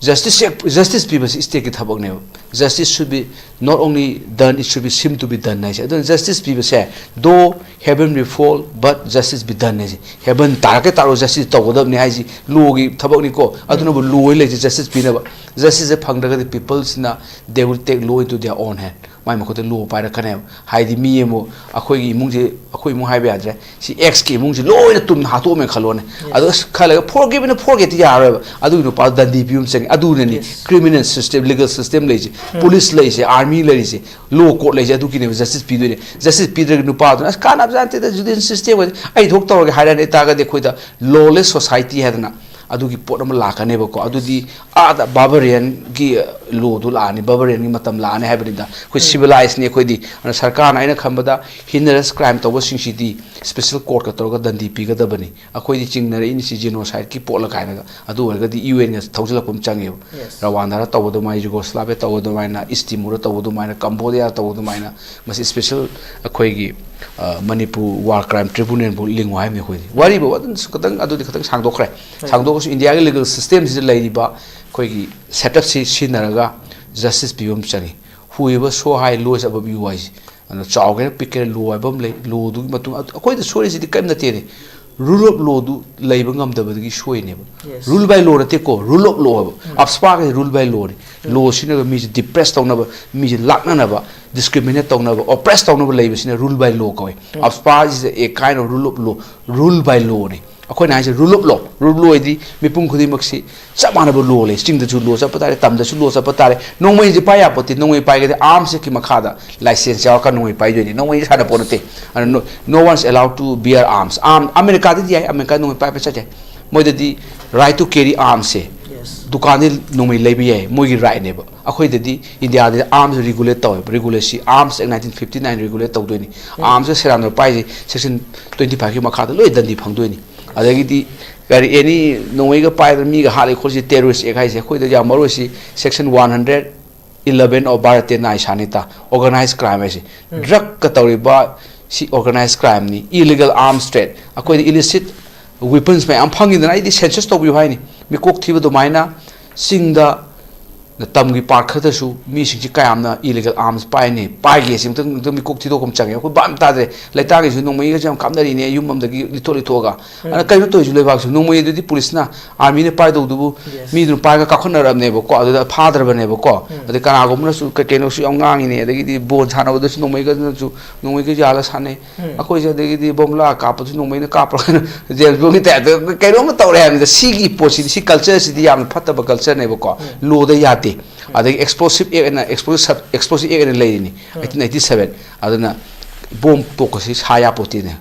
Justice justice ꯄꯤꯕꯁꯤ stateꯀꯤ ꯊꯕꯛꯅꯦꯕ꯫ Justice should be not only done, it should be seem to be done ꯍꯥꯏꯁꯦ꯫ ꯑꯗꯨꯅ justice ꯄꯤꯕꯁꯦ, though heaven will fall but justice be done ꯍꯥꯏꯁꯦ꯫ Heaven ꯇꯥꯔꯛꯀꯦ ꯇꯥꯔꯣ justice ꯇꯧꯒꯗꯕꯅꯤ ꯍꯥꯏꯁꯤ lawꯒꯤ ꯊꯕꯛꯅꯤꯀꯣ꯫ ꯑꯗꯨꯅꯕꯨ law ꯍꯥꯏ ꯂꯩꯁꯦ justice ꯄꯤꯅꯕ꯫ Justiceꯁꯦ ꯐꯪꯗ꯭ꯔꯒꯗꯤ peopleꯁꯤꯅ they will take law into their own hand꯫ ꯃꯥꯏ ꯃꯈꯨꯠꯇ law ꯄꯥꯏꯔꯛꯀꯅꯦꯕ꯫ ꯍꯥꯏꯗꯤ ꯃꯤ ꯑꯃꯨꯛ ꯑꯩꯈꯣꯏꯒꯤ ꯏꯃꯨꯡꯁꯦ, ꯑꯩꯈꯣꯏ ꯏꯃꯨꯡ ꯍꯥꯏꯕ ꯌꯥꯗ꯭ꯔꯦ, ꯁꯤ Xꯀꯤ ꯏꯃꯨꯡꯁꯦ ꯂꯣꯏꯅ ꯇꯨꯝꯅ ꯍꯥꯠꯇꯣꯛꯑꯝꯃꯦꯅ ꯈꯜꯂꯣꯅꯦ꯫ ꯑꯗꯣ ꯑꯁ ꯈꯜꯂꯒ forgiveꯅ forgetꯇꯤ ꯌꯥꯔꯔꯣꯏꯕ꯫ ꯑꯗꯨꯒꯤ ꯅꯨꯄꯥꯗꯣ ꯗꯟꯗꯤ ꯄꯤꯕ ꯑꯃ ꯆꯪꯉꯦ꯫ ꯑꯗꯨꯅꯅꯤ criminal system, legal system ꯂꯩꯁꯦ, police ꯂꯩꯁꯦ, army ꯂꯩꯔꯤꯁꯦ, law court ꯂꯩꯁꯦ꯫ ꯑꯗꯨꯒꯤꯅꯦꯕ justice ꯄꯤꯗꯣꯏꯅꯦ꯫ Justice ꯄꯤꯗ꯭ꯔꯒ ꯅꯨꯄꯥꯗꯨꯅ "ꯑꯁ ꯀꯥꯟꯅꯕ ꯖꯥꯠ ꯅꯠꯇꯦꯗ, judicial system ꯑꯣꯏꯗꯤ ꯑꯩ ꯊꯣꯛ ꯇꯧꯔꯒꯦ" ꯍꯥꯏꯔꯛꯑꯅꯤ꯫ ꯑꯣꯏꯇꯥꯔꯒꯗꯤ ꯑꯩꯈꯣꯏꯗ lawless society ꯍꯥꯏꯗꯅ ꯑꯗꯨꯒꯤ ꯄꯣꯠ ꯑꯃ ꯂꯥꯛꯀꯅꯦꯕꯀꯣ꯫ ꯑꯗꯨꯗꯤ ꯑꯥꯗ barbarianꯒꯤ lawꯗꯨ ꯂꯥꯛꯑꯅꯤ, barbarianꯒꯤ ꯃꯇꯝ ꯂꯥꯛꯑꯅꯤ ꯍꯥꯏꯕꯅꯤꯗ꯫ ꯑꯩꯈꯣꯏ civilizeꯅꯤ ꯑꯩꯈꯣꯏꯗꯤ꯫ ꯑꯗꯨꯅ ꯁꯔꯀꯥꯔꯅ, ꯑꯩꯅ ꯈꯟꯕꯗ, heinous crime ꯇꯧꯕꯁꯤꯡꯁꯤꯗꯤ special courtꯀ ꯇꯧꯔꯒ ꯗꯟꯗꯤ ꯄꯤꯒꯗꯕꯅꯤ꯫ ꯑꯩꯈꯣꯏꯗꯤ ꯆꯤꯡꯅꯔꯛꯏꯅꯤꯁꯤ genocideꯀꯤ ꯄꯣꯠꯂ ꯀꯥꯏꯅꯒ꯫ ꯑꯗꯨ ꯑꯣꯏꯔꯒꯗꯤ UNꯒ ꯊꯧꯖꯤꯜꯂꯛꯄ ꯑꯃ ꯆꯪꯉꯦꯕ꯫ Rwandaꯗ ꯇꯧꯕ ꯑꯗꯨꯃꯥꯏꯅ, Yugoslavia ꯇꯧꯕ ꯑꯗꯨꯃꯥꯏꯅ, East Timorꯗ ꯇꯧꯕ ꯑꯗꯨꯃꯥꯏꯅ, Cambodiaꯗ ꯇꯧꯕ ꯑꯗꯨꯃꯥꯏꯅ, ꯃꯁꯤ special ꯑꯩꯈꯣꯏꯒꯤ, ꯑ, ꯃꯅꯤꯄꯨꯔ war crime tribunalꯕꯨ ꯂꯤꯡꯉꯨ ꯍꯥꯏꯕꯅꯤ ꯑꯩꯈꯣꯏꯗꯤ꯫ ꯋꯥꯔꯤꯕꯨ ꯑꯗꯨꯝ ꯈꯤꯇꯪ, ꯑꯗꯨꯗꯤ ꯈꯤꯇꯪ ꯁꯥꯡꯗꯣꯛꯈ꯭ꯔꯦ꯫ ꯁꯥꯡꯗꯣꯛꯑꯁꯨ Indiaꯒꯤ legal systemꯁꯤꯗ ꯂꯩꯔꯤꯕ ꯑꯩꯈꯣꯏꯒꯤ setupꯁꯤ ꯁꯤꯖꯤꯟꯅꯔꯒ justice ꯄꯤꯕ ꯑꯃ ꯆꯪꯉꯤ꯫ Whoever so high, lowest above you ꯍꯥꯏꯁꯦ꯫ ꯑꯗꯨꯅ ꯆꯥꯎꯒꯦꯔꯥ ꯄꯤꯛꯀꯦꯔꯥ law ꯍꯥꯏꯕ ꯑꯃ ꯂꯩ꯫ Lawꯗꯨꯒꯤ ꯃꯇꯨꯡ ꯑꯩꯈꯣꯏꯗ ꯁꯣꯏꯔꯤꯁꯤꯗꯤ ꯀꯔꯤꯝ ꯅꯠꯇꯦꯅꯦ꯫ Rule of lawꯗꯨ ꯂꯩꯕ ꯉꯝꯗꯕꯗꯒꯤ ꯁꯣꯏꯅꯦꯕ꯫ Rule by law ꯅꯠꯇꯦꯀꯣ, rule of law ꯍꯥꯏꯕ꯫ AFSPAꯒꯤ rule by lawꯅꯤ꯫ Law ꯁꯤꯅꯒ ꯃꯤꯁꯦ depress ꯇꯧꯅꯕ, ꯃꯤꯁꯦ ꯂꯥꯛꯅꯅꯕ, discriminate ꯇꯧꯅꯕ, oppress ꯇꯧꯅꯕ ꯂꯩꯕꯁꯤꯅ rule by law ꯀꯧꯏ꯫ AFSPA is a kind of rule of law, rule by lawꯅꯤ꯫ ꯑꯩꯈꯣꯏꯅ ꯍꯥꯏꯁꯦ rule of law, rule of law ꯍꯥꯏꯗꯤ ꯃꯤꯄꯨꯝ ꯈꯨꯗꯤꯡꯃꯛꯁꯤ ꯆꯞ ꯃꯥꯟꯅꯕ law ꯂꯩ꯫ ꯆꯤꯡꯗꯁꯨ law ꯆꯠꯄ ꯇꯥꯔꯦ, ꯇꯝꯗꯁꯨ law ꯆꯠꯄ ꯇꯥꯔꯦ꯫ ꯅꯣꯡꯃꯩꯁꯦ ꯄꯥꯏ ꯌꯥꯄꯣꯠꯇꯦ, ꯅꯣꯡꯃꯩ ꯄꯥꯏꯒꯗꯤ arms actꯀꯤ ꯃꯈꯥꯗ license ꯌꯥꯎꯔꯀꯥꯟꯗ ꯅꯣꯡꯃꯩ ꯄꯥꯏꯗꯣꯏꯅꯤ꯫ ꯅꯣꯡꯃꯩ ꯁꯥꯟꯅꯄꯣꯠ ꯅꯠꯇꯦ꯫ ꯑꯗꯨꯅ no, no one is allowed to bear arms꯫ Arm, Americaꯗꯗꯤ ꯌꯥꯏ, America ꯅꯣꯡꯃꯩ ꯄꯥꯏꯕ ꯆꯠ ꯌꯥꯏ꯫ ꯃꯣꯏꯗꯗꯤ right to carry armsꯁꯦ ꯗꯨꯀꯥꯟꯗꯤ ꯅꯣꯡꯃꯩ ꯂꯩꯕ ꯌꯥꯏ, ꯃꯣꯏꯒꯤ rightꯅꯦꯕ꯫ ꯑꯩꯈꯣꯏꯗꯗꯤ Indiaꯗꯗꯤ arms regulate ꯇꯧꯋꯦꯕ꯫ Regulate ꯁꯤ arms act nineteen fifty nine regulate ꯇꯧꯗꯣꯏꯅꯤ꯫ Armsꯀ ꯁꯦꯔꯥꯟꯗ ꯄꯥꯏꯁꯦ section twenty fiveꯀꯤ ꯃꯈꯥꯗ ꯂꯣꯏ ꯗꯟꯗꯤ ꯐꯪꯗꯣꯏꯅꯤ꯫ ꯑꯗꯒꯤꯗꯤ ꯀꯔꯤ any ꯅꯣꯡꯃꯩꯒ ꯄꯥꯏꯗꯅ ꯃꯤꯒ ꯍꯥꯠꯂꯤ ꯈꯣꯠꯂꯤꯁꯤ terrorist act ꯍꯥꯏꯁꯦ꯫ ꯑꯩꯈꯣꯏꯗ ꯌꯥꯝ ꯃꯔꯨ ꯑꯣꯏꯁꯤ section one hundred eleven of Bharatiya Nyaya Sanhita, organized crime ꯍꯥꯏꯁꯦ꯫ Drugꯀ ꯇꯧꯔꯤꯕ ꯁꯤ organized crimeꯅꯤ꯫ Illegal arms trade, ꯑꯩꯈꯣꯏꯗ illicit weapons ꯃꯌꯥꯝ ꯐꯪꯉꯤꯗꯅ꯫ ꯑꯩꯗꯤ census ꯇꯧꯕꯤꯌꯨ ꯍꯥꯏꯅꯤ꯫ ꯃꯤꯀꯣꯛ ꯊꯤꯕ ꯑꯗꯨꯃꯥꯏꯅ ꯆꯤꯡꯗ ꯇꯝꯒꯤ ꯄꯥꯔꯠ ꯈꯔꯗꯁꯨ ꯃꯤꯁꯤꯡꯁꯤ ꯀꯌꯥꯝꯅ ꯏꯂꯤꯒꯦꯜ ꯑꯥꯔꯝꯁ ꯄꯥꯏꯅꯤ, ꯄꯥꯏꯒꯦ ꯁꯤ ꯑꯃꯨꯛꯇꯪ, ꯑꯃꯨꯛꯇꯪ ꯃꯤꯀꯣꯛ ꯊꯤꯗꯣꯛꯄ ꯑꯃ ꯆꯪꯉꯦ꯫ ꯑꯩꯈꯣꯏ ꯚꯥꯞ ꯇꯥꯗ꯭ꯔꯦ꯫ ꯂꯩꯇꯥꯡꯒꯤꯁꯨ ꯅꯣꯡꯃꯩꯒꯁꯦ ꯌꯥꯝ ꯀꯥꯞꯅꯔꯤꯅꯦ, ꯌꯨꯝ ꯑꯃꯗꯒꯤ ꯂꯤꯊꯣꯛ ꯂꯤꯊꯣꯛꯑꯒ꯫ ꯑꯗꯨꯅ ꯀꯩꯅꯣ ꯇꯧꯔꯤꯁꯦ, ꯂꯩꯕꯥꯛꯁꯤꯕꯨ ꯅꯣꯡꯃꯩ ꯑꯗꯨꯗꯤ ꯄꯨꯂꯤꯁꯅ, ꯑꯥꯔꯃꯤꯅ ꯄꯥꯏꯗꯧꯗꯨꯕꯨ ꯃꯤꯗꯨꯅ ꯄꯥꯏꯔꯒ ꯀꯥꯞꯈꯠꯅꯔꯕꯅꯦꯕꯀꯣ, ꯑꯗꯨꯗ ꯐꯥꯗ꯭ꯔꯕꯅꯦꯕꯀꯣ꯫ ꯑꯗꯩ ꯀꯅꯥꯒꯨꯝꯕꯅꯁꯨ ꯀꯩ ꯀꯩꯅꯣꯁꯨ ꯌꯥꯝ ꯉꯥꯡꯉꯤꯅꯦ, ꯑꯗꯒꯤꯗꯤ ꯕꯣꯜ ꯁꯥꯟꯅꯕꯗꯁꯨ ꯅꯣꯡꯃꯩꯒꯅꯁꯨ, ꯅꯣꯡꯃꯩꯒ ꯌꯥꯜꯂ ꯁꯥꯟꯅꯩ꯫ ꯑꯩꯈꯣꯏꯁꯦ ꯑꯗꯒꯤꯗꯤ ꯕꯣꯝꯂꯥ ꯀꯥꯞꯄꯁꯨ ꯅꯣꯡꯃꯩꯅ ꯀꯥꯞꯄ꯭ꯔꯒꯅ ꯖꯦꯝꯁ ꯕꯣꯟꯒꯤ ꯇꯥꯏꯞꯇ ꯀꯩꯅꯣꯝꯃ ꯇꯧꯔꯦ ꯍꯥꯏꯕꯅꯤꯗ꯫ ꯁꯤꯒꯤ ꯄꯣꯠꯁꯤꯗꯤ, ꯁꯤ ꯀꯜꯆꯔꯁꯤꯗꯤ ꯌꯥꯝꯅ ꯐꯠꯇꯕ ꯀꯜꯆꯔꯅꯦꯕꯀꯣ꯫ ꯂꯣꯗ ꯌꯥꯗꯦ꯫ ꯑꯗꯒꯤ ꯑꯦꯛꯁꯄ꯭ꯂꯣꯁꯤꯞ ꯑꯦꯛ ꯑꯅ, ꯑꯦꯛꯁꯄ꯭ꯂꯣꯁꯤꯞ, ꯑꯦꯛꯁꯄ꯭ꯂꯣꯁꯤꯞ ꯑꯦꯛ ꯑꯅ ꯂꯩꯔꯤꯅꯤ, ꯑꯩꯠꯇꯤꯟ ꯑꯩꯠꯇꯤ ꯁꯚꯦꯟ꯫ ꯑꯗꯨꯅ ꯕꯣꯝ ꯇꯣꯛꯄꯁꯤ ꯁꯥ ꯌꯥꯄꯣꯠꯇꯦꯅꯦ꯫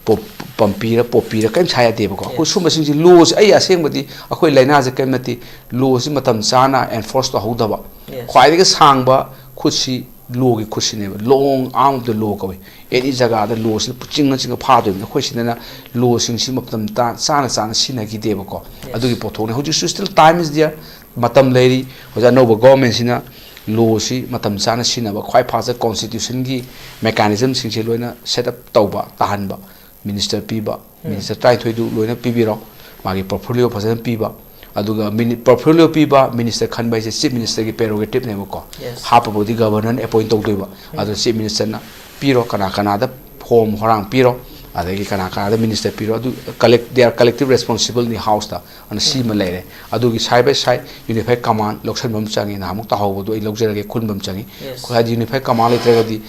ꯄꯣ-, ꯄꯝꯄꯤꯔ ꯄꯣꯞꯄꯤꯔ ꯀꯔꯤꯝ ꯁꯥ ꯌꯥꯗꯦꯕꯀꯣ꯫ ꯑꯩꯈꯣꯏ ꯁꯨꯝꯕꯁꯤꯡꯁꯤ, ꯂꯣꯁꯤ, ꯑꯩ ꯑꯁꯦꯡꯕꯗꯤ ꯑꯩꯈꯣꯏ ꯂꯥꯏꯅꯥꯁꯦ ꯀꯔꯤꯝ ꯅꯠꯇꯦ, ꯂꯣꯁꯤ ꯃꯇꯝ ꯆꯥꯅ ꯑꯦꯟꯐꯣꯔꯁ ꯇꯧꯍꯧꯗꯕ꯫ ꯈ꯭ꯋꯥꯏꯗꯒꯤ ꯁꯥꯡꯕ ꯈꯨꯠꯁꯤ ꯂꯣꯒꯤ ꯈꯨꯠꯁꯤꯅꯦꯕ, long arm of the law ꯀꯧꯏ꯫ ꯑꯦꯅꯤ ꯖꯒꯥꯗ ꯂꯣꯁꯤꯅ ꯆꯤꯡꯉ ꯆꯤꯡꯉ ꯐꯥꯗꯣꯏꯅꯤ꯫ ꯑꯩꯈꯣꯏ ꯁꯤꯗꯅ ꯂꯣꯁꯤꯡꯁꯤ ꯃꯇꯝ ꯇꯥ-, ꯆꯥꯅ ꯆꯥꯅ ꯁꯤꯖꯤꯟꯅꯈꯤꯗꯦꯕꯀꯣ꯫ ꯑꯗꯨꯒꯤ ꯄꯣꯠꯊꯣꯛꯅꯤ꯫ ꯍꯧꯖꯤꯛꯁꯨ still time is there, ꯃꯇꯝ ꯂꯩꯔꯤ꯫ ꯍꯧꯖꯤꯛ ꯑꯅꯧꯕ ꯒꯣꯚꯔꯟꯃꯦꯟꯁꯤꯅ ꯂꯣꯁꯤ ꯃꯇꯝ ꯆꯥꯅ ꯁꯤꯖꯤꯟꯅꯕ, ꯈ꯭ꯋꯥꯏ ꯐꯥꯁꯇ ꯀꯣꯟꯁꯇꯤꯇ꯭ꯌꯨꯁꯟꯒꯤ ꯃꯦꯀꯥꯅꯤꯖꯝꯁꯤꯡꯁꯦ ꯂꯣꯏꯅ ꯁꯦꯠ ꯑꯞ ꯇꯧꯕ, ꯇꯥꯍꯟꯕ, ꯃꯤꯅꯤꯁꯇꯔ ꯄꯤꯕ, ꯃꯤꯅꯤꯁꯇꯔ ꯇꯔꯥꯅꯤꯊꯣꯏꯗꯨ ꯂꯣꯏꯅ ꯄꯤꯕꯤꯔꯣ, ꯃꯥꯒꯤ ꯄꯣꯔꯠꯐꯣꯂꯤꯑꯣ ꯐꯖꯅ ꯄꯤꯕ꯫ ꯑꯗꯨꯒ ꯃꯤꯅꯤ-, ꯄꯣꯔꯠꯐꯣꯂꯤꯑꯣ ꯄꯤꯕ, ꯃꯤꯅꯤꯁꯇꯔ ꯈꯟꯕ ꯍꯥꯏꯁꯦ ꯆꯤꯐ ꯃꯤꯅꯤꯁꯇꯔꯒꯤ ꯄ꯭ꯔꯦꯔꯣꯒꯦꯇꯤꯞꯅꯦꯕꯀꯣ꯫ ꯍꯥꯞꯄꯕꯨꯗꯤ ꯒꯕꯔꯅꯔꯅ ꯑꯦꯄꯣꯏꯟ ꯇꯧꯗꯣꯏꯕ꯫ ꯑꯗꯨ ꯆꯤꯐ ꯃꯤꯅꯤꯁꯇꯔꯅ ꯄꯤꯔꯣ, ꯀꯅꯥ ꯀꯅꯥꯗ ꯐꯣꯝ ꯍꯣꯔꯥꯡ ꯄꯤꯔꯣ, ꯑꯗꯒꯤ ꯀꯅꯥ ꯀꯅꯥꯗ ꯃꯤꯅꯤꯁꯇꯔ ꯄꯤꯔꯣ, ꯑꯗꯨ collect-, they are collective responsible in the House ꯇ꯫ ꯑꯗꯨꯅ ꯁꯤꯃ ꯂꯩꯔꯦ꯫ ꯑꯗꯨꯒꯤ side by side unified command ꯂꯧꯁꯟꯕ ꯑꯃ ꯆꯪꯉꯤ꯫ ꯅꯍꯥꯟꯃꯨꯛ ꯇꯥꯍꯧꯕꯗꯣ ꯑꯩ ꯂꯧꯖꯔꯒꯦ, ꯈꯨꯟꯕ ꯑꯃ ꯆꯪꯉꯤ꯫ ꯍꯥꯏꯗꯤ unified command ꯂꯩꯇ꯭ꯔꯒꯗꯤ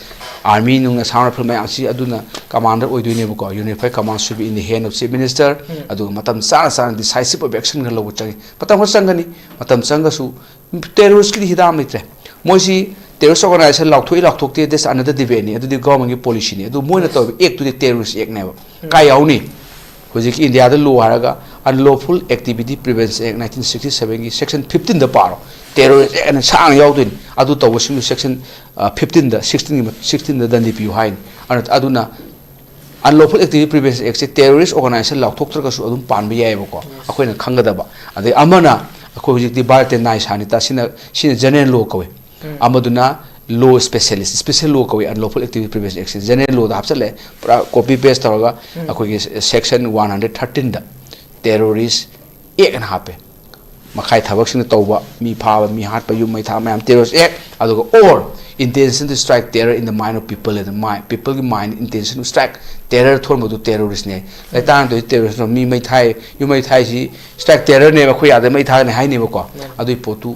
ꯑꯥꯔꯃꯤ ꯅꯨꯡ, ꯑꯁꯥꯝ ꯔꯥꯏꯐꯜ ꯃꯌꯥꯝꯁꯤ ꯑꯗꯨꯅ ꯀꯃꯥꯟꯗꯔ ꯑꯣꯏꯗꯣꯏꯅꯦꯕꯀꯣ꯫ Unified command should be in the hand of chief minister꯫ ꯑꯗꯨꯒ ꯃꯇꯝ ꯆꯥꯅ ꯆꯥꯅ decisive ꯑꯣꯏꯕ action ꯈꯔ ꯂꯧꯕ ꯆꯪꯉꯤ꯫ ꯃꯇꯝ ꯈꯔ ꯆꯪꯒꯅꯤ꯫ ꯃꯇꯝ ꯆꯪꯉꯒꯁꯨ terrorist ꯀꯤꯗꯤ ꯍꯤꯗꯥꯛ ꯑꯃ ꯂꯩꯇ꯭ꯔꯦ꯫ ꯃꯣꯏꯁꯤ terrorist organization ꯂꯥꯎꯊꯣꯛꯏ ꯂꯥꯎꯊꯣꯛꯇꯦ, that's another debate ꯅꯤ꯫ ꯑꯗꯨꯗꯤ ꯒꯣꯚꯔꯟꯃꯦꯟꯒꯤ ꯄꯣꯂꯤꯁꯤꯅꯤ꯫ ꯑꯗꯨ ꯃꯣꯏꯅ ꯇꯧꯔꯤꯕ act ꯇꯨꯗꯤ terrorist act ꯅꯦꯕ꯫ ꯀꯥꯏ ꯌꯥꯎꯅꯤ? ꯍꯧꯖꯤꯛꯀꯤ ꯏꯟꯗꯤꯌꯥꯗ ꯂꯣ ꯍꯥꯏꯔꯒ Unlawful Activity Prevention Act nineteen sixty seven ꯒꯤ section fifteen ꯗ ꯄꯥꯔꯣ꯫ Terrorist act ꯑꯅ ꯁꯥꯡꯅ ꯌꯥꯎꯗꯣꯏꯅꯤ꯫ ꯑꯗꯨ ꯇꯧꯕꯁꯤꯡꯗꯨ section, ꯑ, fifteen ꯗ, sixteen ꯒꯤ, sixteen ꯗ ꯗꯟꯗꯤ ꯄꯤꯌꯨ ꯍꯥꯏꯅꯤ꯫ ꯑꯗꯨꯅ, ꯑꯗꯨꯅ Unlawful Activity Prevention Act ꯁꯦ terrorist organization ꯂꯥꯎꯊꯣꯛꯇ꯭ꯔꯒꯁꯨ ꯑꯗꯨꯝ ꯄꯥꯟꯕ ꯌꯥꯏꯑꯕꯀꯣ꯫ ꯑꯩꯈꯣꯏꯅ ꯈꯪꯒꯗꯕ꯫ ꯑꯗꯩ ꯑꯃꯅ, ꯑꯩꯈꯣꯏ ꯍꯧꯖꯤꯛꯇꯤ ꯚꯥꯔꯠꯇ ꯅꯥꯏ ꯁꯥꯅꯤꯇꯥ, ꯁꯤꯅ, ꯁꯤꯅ general law ꯀꯧꯏ꯫ ꯑꯃꯗꯨꯅ law specialist, special law ꯀꯧꯏ꯫ Unlawful Activity Prevention Act ꯁꯦ general law ꯗ ꯍꯥꯞꯆꯜꯂꯛꯑꯦ꯫ ꯄꯨꯔꯥ copy paste ꯇꯧꯔꯒ ꯑꯩꯈꯣꯏꯒꯤ section one hundred thirteen ꯗ terrorist act ꯑꯅ ꯍꯥꯞꯄꯦ꯫ ꯃꯈꯥꯏ ꯊꯕꯛꯁꯤꯡꯅ ꯇꯧꯕ, ꯃꯤ ꯐꯥꯕ, ꯃꯤ ꯍꯥꯠꯄ, ꯌꯨꯝ ꯃꯩ ꯊꯥꯕ ꯃꯌꯥꯝ terrorist act, ꯑꯗꯨꯒ or intention to strike terror in the mind of people, in the mind, people ꯒꯤ mind intention to strike terror ꯊꯣꯟꯕꯗꯨ terrorist ꯅꯦ꯫ ꯂꯩꯇꯥꯔꯗꯤ terrorist ꯅꯣ, ꯃꯤ ꯃꯩ ꯊꯥꯏ, ꯌꯨꯝ ꯃꯩ ꯊꯥꯏꯁꯤ strike terror ꯅꯦꯕ, ꯑꯩꯈꯣꯏ ꯌꯥꯗ ꯃꯩ ꯊꯥꯒꯅꯤ ꯍꯥꯏꯅꯦꯕꯀꯣ꯫ ꯑꯗꯨꯒꯤ ꯄꯣꯠꯇꯨ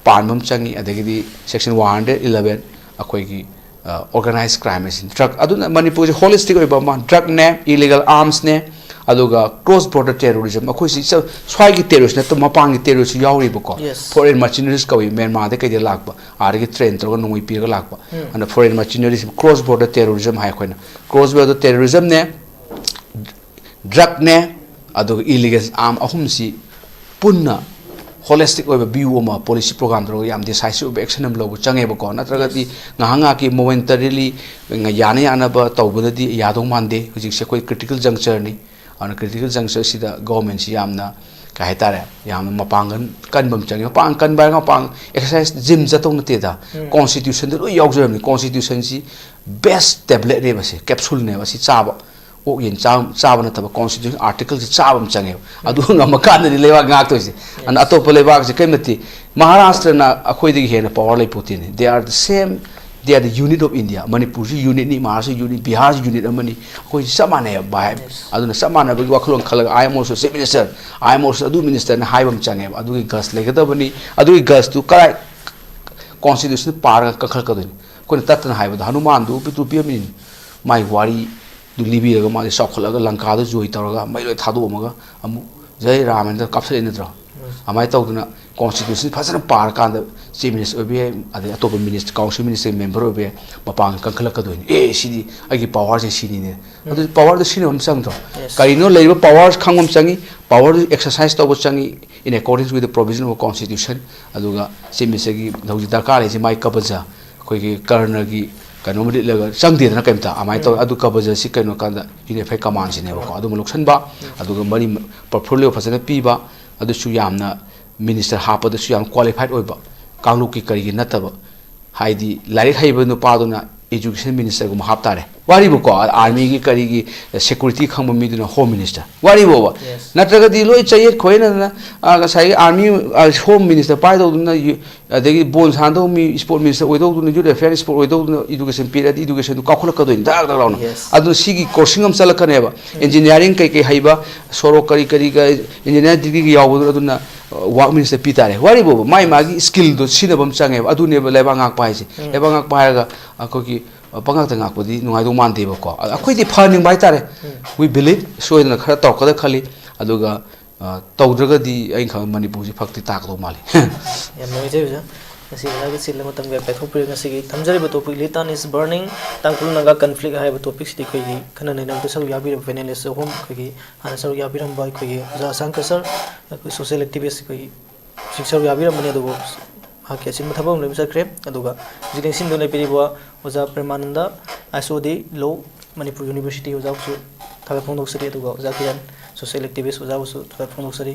ꯄꯥꯟꯕ ꯑꯃ ꯆꯪꯉꯤ꯫ ꯑꯗꯒꯤꯗꯤ section one hundred eleven ꯑꯩꯈꯣꯏꯒꯤ organized crime ꯑꯁꯤ drug, ꯑꯗꯨꯅ ꯃꯅꯤꯄꯨꯔꯁꯦ holistic ꯑꯣꯏꯕ ꯑꯃ, drug ꯅꯦ, illegal arms ꯅꯦ, ꯑꯗꯨꯒ cross border terrorism, ꯑꯩꯈꯣꯏꯁꯤ ꯁ꯭ꯋꯥꯏꯒꯤ terrorist ꯅꯠꯇꯕ ꯃꯄꯥꯟꯒꯤ terrorist ꯁꯨ ꯌꯥꯎꯔꯤꯕꯀꯣ꯫ Foreign mercenaries ꯀꯧꯏ, ꯃ꯭ꯌꯥꯟꯃꯥꯔꯗ ꯀꯩꯗ ꯂꯥꯛꯄ, ꯑꯥꯗꯒꯤ train ꯇꯧꯔꯒ ꯅꯣꯡꯃꯩ ꯄꯤꯔꯒ ꯂꯥꯛꯄ꯫ ꯑꯗꯨꯅ foreign mercenaries, cross border terrorism ꯍꯥꯏ ꯑꯩꯈꯣꯏꯅ꯫ Cross border terrorism ꯅꯦ, drug ꯅꯦ, ꯑꯗꯨꯒ illegal arm, ꯑꯍꯨꯝꯁꯤ ꯄꯨꯟꯅ holistic ꯑꯣꯏꯕ view ꯑꯃ, policy program ꯇꯧꯔꯒ ꯌꯥꯝ decisive ꯑꯣꯏꯕ action ꯑꯃ ꯂꯧꯕ ꯆꯪꯉꯦꯕꯀꯣ꯫ ꯅꯠꯇ꯭ꯔꯒꯗꯤ ꯉꯥꯏꯍꯥꯛ ꯉꯥꯏꯍꯥꯛꯀꯤ momentarily ꯌꯥꯅ ꯌꯥꯅꯕ ꯇꯧꯕꯗꯗꯤ ꯌꯥꯗꯧ ꯃꯥꯟꯗꯦ꯫ ꯍꯧꯖꯤꯛꯁꯦ ꯑꯩꯈꯣꯏ critical juncture ꯅꯤ꯫ ꯑꯗꯨꯅ critical juncture ꯁꯤꯗ government ꯁꯤ ꯌꯥꯝꯅ, ꯀꯩ ꯍꯥꯏꯇꯥꯔꯦ, ꯌꯥꯝꯅ ꯃꯄꯥꯡꯒꯜ ꯀꯟꯕ ꯑꯃ ꯆꯪꯉꯦ꯫ ꯃꯄꯥꯡ ꯀꯟꯕ ꯍꯥꯏꯔꯒ ꯃꯄꯥꯡ exercise, gym ꯆꯠꯇꯧ ꯅꯠꯇꯦꯗ꯫ Constitution ꯗ ꯂꯣꯏ ꯌꯥꯎꯖꯔꯕꯅꯤ꯫ Constitution ꯁꯤ best tablet ꯅꯦꯕ, ꯁꯤ capsule ꯅꯦꯕ, ꯁꯤ ꯆꯥꯕ꯫ ꯑꯣꯛ ꯌꯦꯟ ꯆꯥ-, ꯆꯥꯕ ꯅꯠꯇꯕ constitution article ꯁꯤ ꯆꯥꯕ ꯑꯃ ꯆꯪꯉꯦꯕ꯫ ꯑꯗꯨ ꯉꯝꯃꯀꯥꯟꯗꯗꯤ ꯂꯩꯕꯥꯛ ꯉꯥꯛꯇꯣꯏꯁꯦ꯫ ꯑꯗꯨꯅ ꯑꯇꯣꯞꯄ ꯂꯩꯕꯥꯛꯁꯦ ꯀꯔꯤꯃꯇꯤ, ꯃꯍꯥꯔꯥꯁꯇ꯭ꯔꯅ ꯑꯩꯈꯣꯏꯗꯒꯤ ꯍꯦꯟꯅ power ꯂꯩꯄꯣꯠꯇꯦꯅꯦ꯫ They are the same, they are the unit of India. ꯃꯅꯤꯄꯨꯔꯁꯨ unit ꯅꯤ, ꯃꯍꯥꯔꯥꯁꯇ꯭ꯔ unit, ꯕꯤꯍꯥꯔꯁꯨ unit ꯑꯃꯅꯤ꯫ ꯑꯩꯈꯣꯏꯁꯨ ꯆꯞ ꯃꯥꯟꯅꯩꯕ ꯚꯥꯏ꯫ ꯑꯗꯨꯅ ꯆꯞ ꯃꯥꯟꯅꯕꯒꯤ ꯋꯥꯈꯜꯂꯣꯟ ꯈꯜꯂꯒ I am also chief minister, I am also ꯑꯗꯨ minister ꯅ ꯍꯥꯏꯕ ꯑꯃ ꯆꯪꯉꯦꯕ꯫ ꯑꯗꯨꯒꯤ guts ꯂꯩꯒꯗꯕꯅꯤ꯫ ꯑꯗꯨꯒꯤ guts ꯇꯨ ꯀꯔꯥꯏ constitution ꯄꯥꯔꯒ ꯀꯟꯈꯠꯂꯛꯀꯗꯣꯏꯅꯤ? ꯑꯩꯈꯣꯏꯅ ꯇꯠꯇꯅ ꯍꯥꯏꯕꯗ ꯍꯅꯨꯃꯥꯟꯗꯨ ꯄꯤꯛꯇ꯭ꯔꯨ ꯄꯤꯛꯑꯝꯃꯤꯅꯤ꯫ ꯃꯥꯒꯤ ꯋꯥꯔꯤ ꯑꯗꯨ ꯂꯤꯕꯤꯔꯒ ꯃꯥꯁꯦ ꯆꯥꯎꯈꯠꯂꯒ ꯂꯪꯀꯥꯗ ꯖꯣꯏ ꯇꯧꯔꯒ ꯃꯩ ꯂꯣꯏ ꯊꯥꯗꯣꯛꯑꯝꯃꯒ ꯑꯃꯨꯛ ꯖꯩ ꯔꯥꯃꯦꯟꯗ ꯀꯥꯞꯁꯤꯜꯂꯛꯏ ꯅꯠꯇ꯭ꯔꯣ? ꯑꯗꯨꯃꯥꯏꯅ ꯇꯧꯗꯅ constitution ꯐꯖꯅ ꯄꯥꯔꯀꯥꯟꯗ chief minister ꯑꯣꯏꯕ ꯌꯥꯏ, ꯑꯗꯩ ꯑꯇꯣꯞꯄ minister, council minister member ꯑꯣꯏꯕ ꯌꯥꯏ, ꯃꯄꯥꯡꯒꯜ ꯀꯟꯈꯠꯂꯛꯀꯗꯣꯏꯅꯤ꯫ ꯑꯦ, ꯁꯤꯗꯤ ꯑꯩꯒꯤ power ꯁꯦ ꯁꯤꯅꯤꯅꯦ꯫ ꯑꯗꯨ power ꯗꯨ ꯁꯤꯖꯤꯟꯅꯕ ꯑꯃ ꯆꯪꯗ꯭ꯔꯣ? ꯀꯔꯤꯅꯣ ꯂꯩꯔꯤꯕ power ꯈꯪꯕ ꯑꯃ ꯆꯪꯉꯤ, power ꯗꯨ exercise ꯇꯧꯕ ꯆꯪꯉꯤ, in accordance with the provision of constitution꯫ ꯑꯗꯨꯒ chief minister ꯒꯤ ꯍꯧꯖꯤꯛ ꯗꯔꯀꯥꯔ ꯂꯩꯔꯤꯁꯦ ꯃꯥꯏ ꯀꯕꯖ, ꯑꯩꯈꯣꯏꯒꯤ ꯀꯔꯅꯒꯤ ꯀꯩꯅꯣꯝ ꯂꯤꯠꯂꯒ ꯆꯪꯗꯦꯗꯅ ꯀꯩꯝꯇ, ꯑꯗꯨꯃꯥꯏꯅ ꯇꯧꯋꯦ꯫ ꯑꯗꯨ ꯀꯕꯖꯁꯤ ꯀꯩꯅꯣ ꯀꯥꯟꯗ unified command ꯁꯤꯅꯦꯕꯀꯣ꯫ ꯑꯗꯨꯃ ꯂꯧꯁꯟꯕ, ꯑꯗꯨꯒ ꯃꯔꯤ portfolio ꯐꯖꯅ ꯄꯤꯕ, ꯑꯗꯨꯁꯨ ꯌꯥꯝꯅ minister ꯍꯥꯞꯄꯗꯁꯨ ꯌꯥꯝ qualified ꯑꯣꯏꯕ, ꯀꯥꯡꯂꯨꯞꯀꯤ ꯀꯔꯤꯒꯤ ꯅꯠꯇꯕ, ꯍꯥꯏꯗꯤ ꯂꯥꯏꯔꯤꯛ ꯍꯩꯕ ꯅꯨꯄꯥꯗꯨꯅ education ministerꯒꯨꯝꯕ ꯍꯥꯞ ꯇꯥꯔꯦ꯫ ꯋꯥꯔꯤꯕꯀꯣ, armyꯒꯤ ꯀꯔꯤꯒꯤ security ꯈꯪꯕ ꯃꯤꯗꯨꯅ home minister꯫ ꯋꯥꯔꯤꯕꯣꯕ꯫ Yes. ꯅꯠꯇ꯭ꯔꯒꯗꯤ ꯂꯣꯏ ꯆꯌꯦꯠ ꯈꯣꯏꯅꯗꯅ, ꯑ, ꯉꯁꯥꯏꯒꯤ army, ꯑ, home minister ꯄꯥꯏꯗꯧꯗꯨꯅ ꯌꯨ-, ꯑꯗꯒꯤ ꯕꯣꯜ ꯁꯥꯟꯅꯗꯧꯕ ꯃꯤ sport minister ꯑꯣꯏꯗꯧꯗꯨꯅ, youth affair sport ꯑꯣꯏꯗꯧꯗꯨꯅ education ꯄꯤꯔꯗꯤ educationꯗꯨ ꯀꯥꯎꯈꯠꯂꯛꯀꯗꯣꯏꯅꯤ ꯗꯛ ꯗꯛ ꯂꯥꯎꯅ꯫ Yes. ꯑꯗꯨꯅ ꯁꯤꯒꯤ crossing ꯑꯃ ꯆꯠꯂꯛꯀꯅꯦꯕ꯫ Engineering ꯀꯩ ꯀꯩ ꯍꯩꯕ, ꯁꯣꯔꯣꯛ ꯀꯔꯤ ꯀꯔꯤꯒ engineer degree ꯒ ꯌꯥꯎꯕꯗꯨꯅ ꯑꯗꯨꯅ, ꯑ, work minister ꯄꯤ ꯇꯥꯔꯦ꯫ ꯋꯥꯔꯤꯕꯣꯕ, ꯃꯥꯏ ꯃꯥꯒꯤ skillꯗꯣ ꯁꯤꯖꯤꯟꯅꯕ ꯑꯃ ꯆꯪꯉꯦꯕ꯫ ꯑꯗꯨꯅꯦꯕ ꯂꯩꯕꯥꯛ ꯉꯥꯛꯄ ꯍꯥꯏꯁꯦ꯫ ꯎꯝ꯫ ꯂꯩꯕꯥꯛ ꯉꯥꯛꯄ ꯍꯥꯏꯔꯒ ꯑꯩꯈꯣꯏꯒꯤ, ꯑ, ꯄꯉꯥꯛꯇ ꯉꯥꯛꯄꯗꯤ ꯅꯨꯡꯉꯥꯏꯗꯧ ꯃꯥꯟꯗꯦꯕꯀꯣ꯫ ꯑ, ꯑꯩꯈꯣꯏꯗꯤ ꯐꯍꯟꯅꯤꯡꯕ ꯍꯥꯏꯇꯥꯔꯦ꯫ ꯎꯝ꯫ We believe ꯁꯣꯏꯗꯅ ꯈꯔ ꯇꯧꯔꯛꯀꯗ꯭ꯔ ꯈꯜꯂꯤ꯫ ꯑꯗꯨꯒ, ꯑ, ꯇꯧꯗ꯭ꯔꯒꯗꯤ ꯑꯩꯅ ꯈꯪꯕ ꯃꯅꯤꯄꯨꯔꯁꯤ ꯐꯛꯇꯤ ꯇꯥꯛꯀꯗꯧ ꯃꯥꯜꯂꯤ꯫ ꯌꯥꯝ ꯅꯨꯡꯉꯥꯏꯖꯩ ꯑꯣꯖꯥ꯫ ꯉꯁꯤ ꯑꯣꯖꯥꯒꯤ ꯆꯤꯜꯂꯕ ꯃꯇꯝ ꯀꯌꯥ ꯀꯥꯏꯊꯣꯛꯄꯤꯔꯒ ꯉꯁꯤꯒꯤ ꯊꯝꯖꯔꯤꯕ topic Litan is Burning, Tangkhul Naga Conflict ꯍꯥꯏꯕ topicꯁꯤꯗ ꯑꯩꯈꯣꯏꯒꯤ ꯈꯟꯅ ꯅꯩꯅꯕꯗ ꯁꯔꯨꯛ ꯌꯥꯕꯤꯔꯕ panelist ꯑꯍꯨꯝ, ꯑꯩꯈꯣꯏꯒꯤ ꯍꯥꯟꯅ ꯁꯔꯨꯛ ꯌꯥꯕꯤꯔꯝꯕ ꯑꯩꯈꯣꯏꯒꯤ ꯑꯣꯖꯥ ꯑꯁꯥꯡꯀ sir, ꯑꯩꯈꯣꯏ social activist ꯑꯩꯈꯣꯏꯒꯤ ꯍꯧꯖꯤꯛ ꯁꯔꯨꯛ ꯌꯥꯕꯤꯔꯝꯕꯅꯤ, ꯑꯗꯨꯕꯨ ꯃꯍꯥꯛꯀꯤ ꯑꯆꯤꯟꯕ ꯊꯕꯛ ꯑꯃ ꯂꯩꯕ ꯆꯠꯈ꯭ꯔꯦ꯫ ꯑꯗꯨꯒ ꯍꯧꯖꯤꯛ ꯂꯦꯡꯁꯤꯟꯗꯨꯅ ꯂꯩꯕꯤꯔꯤꯕ ꯑꯣꯖꯥ ꯄ꯭ꯔꯦꯃꯥꯅꯟꯗ, ISOD Law, ꯃꯅꯤꯄꯨꯔ University ꯑꯣꯖꯥꯕꯨꯁꯨ ꯊꯥꯒꯠ ꯐꯣꯡꯗꯣꯛꯆꯔꯤ꯫ ꯑꯗꯨꯒ ꯑꯣꯖꯥ ꯀꯤꯔꯟ, social activist ꯑꯣꯖꯥꯕꯨꯁꯨ ꯊꯥꯒꯠ ꯐꯣꯡꯗꯣꯛꯆꯔꯤ꯫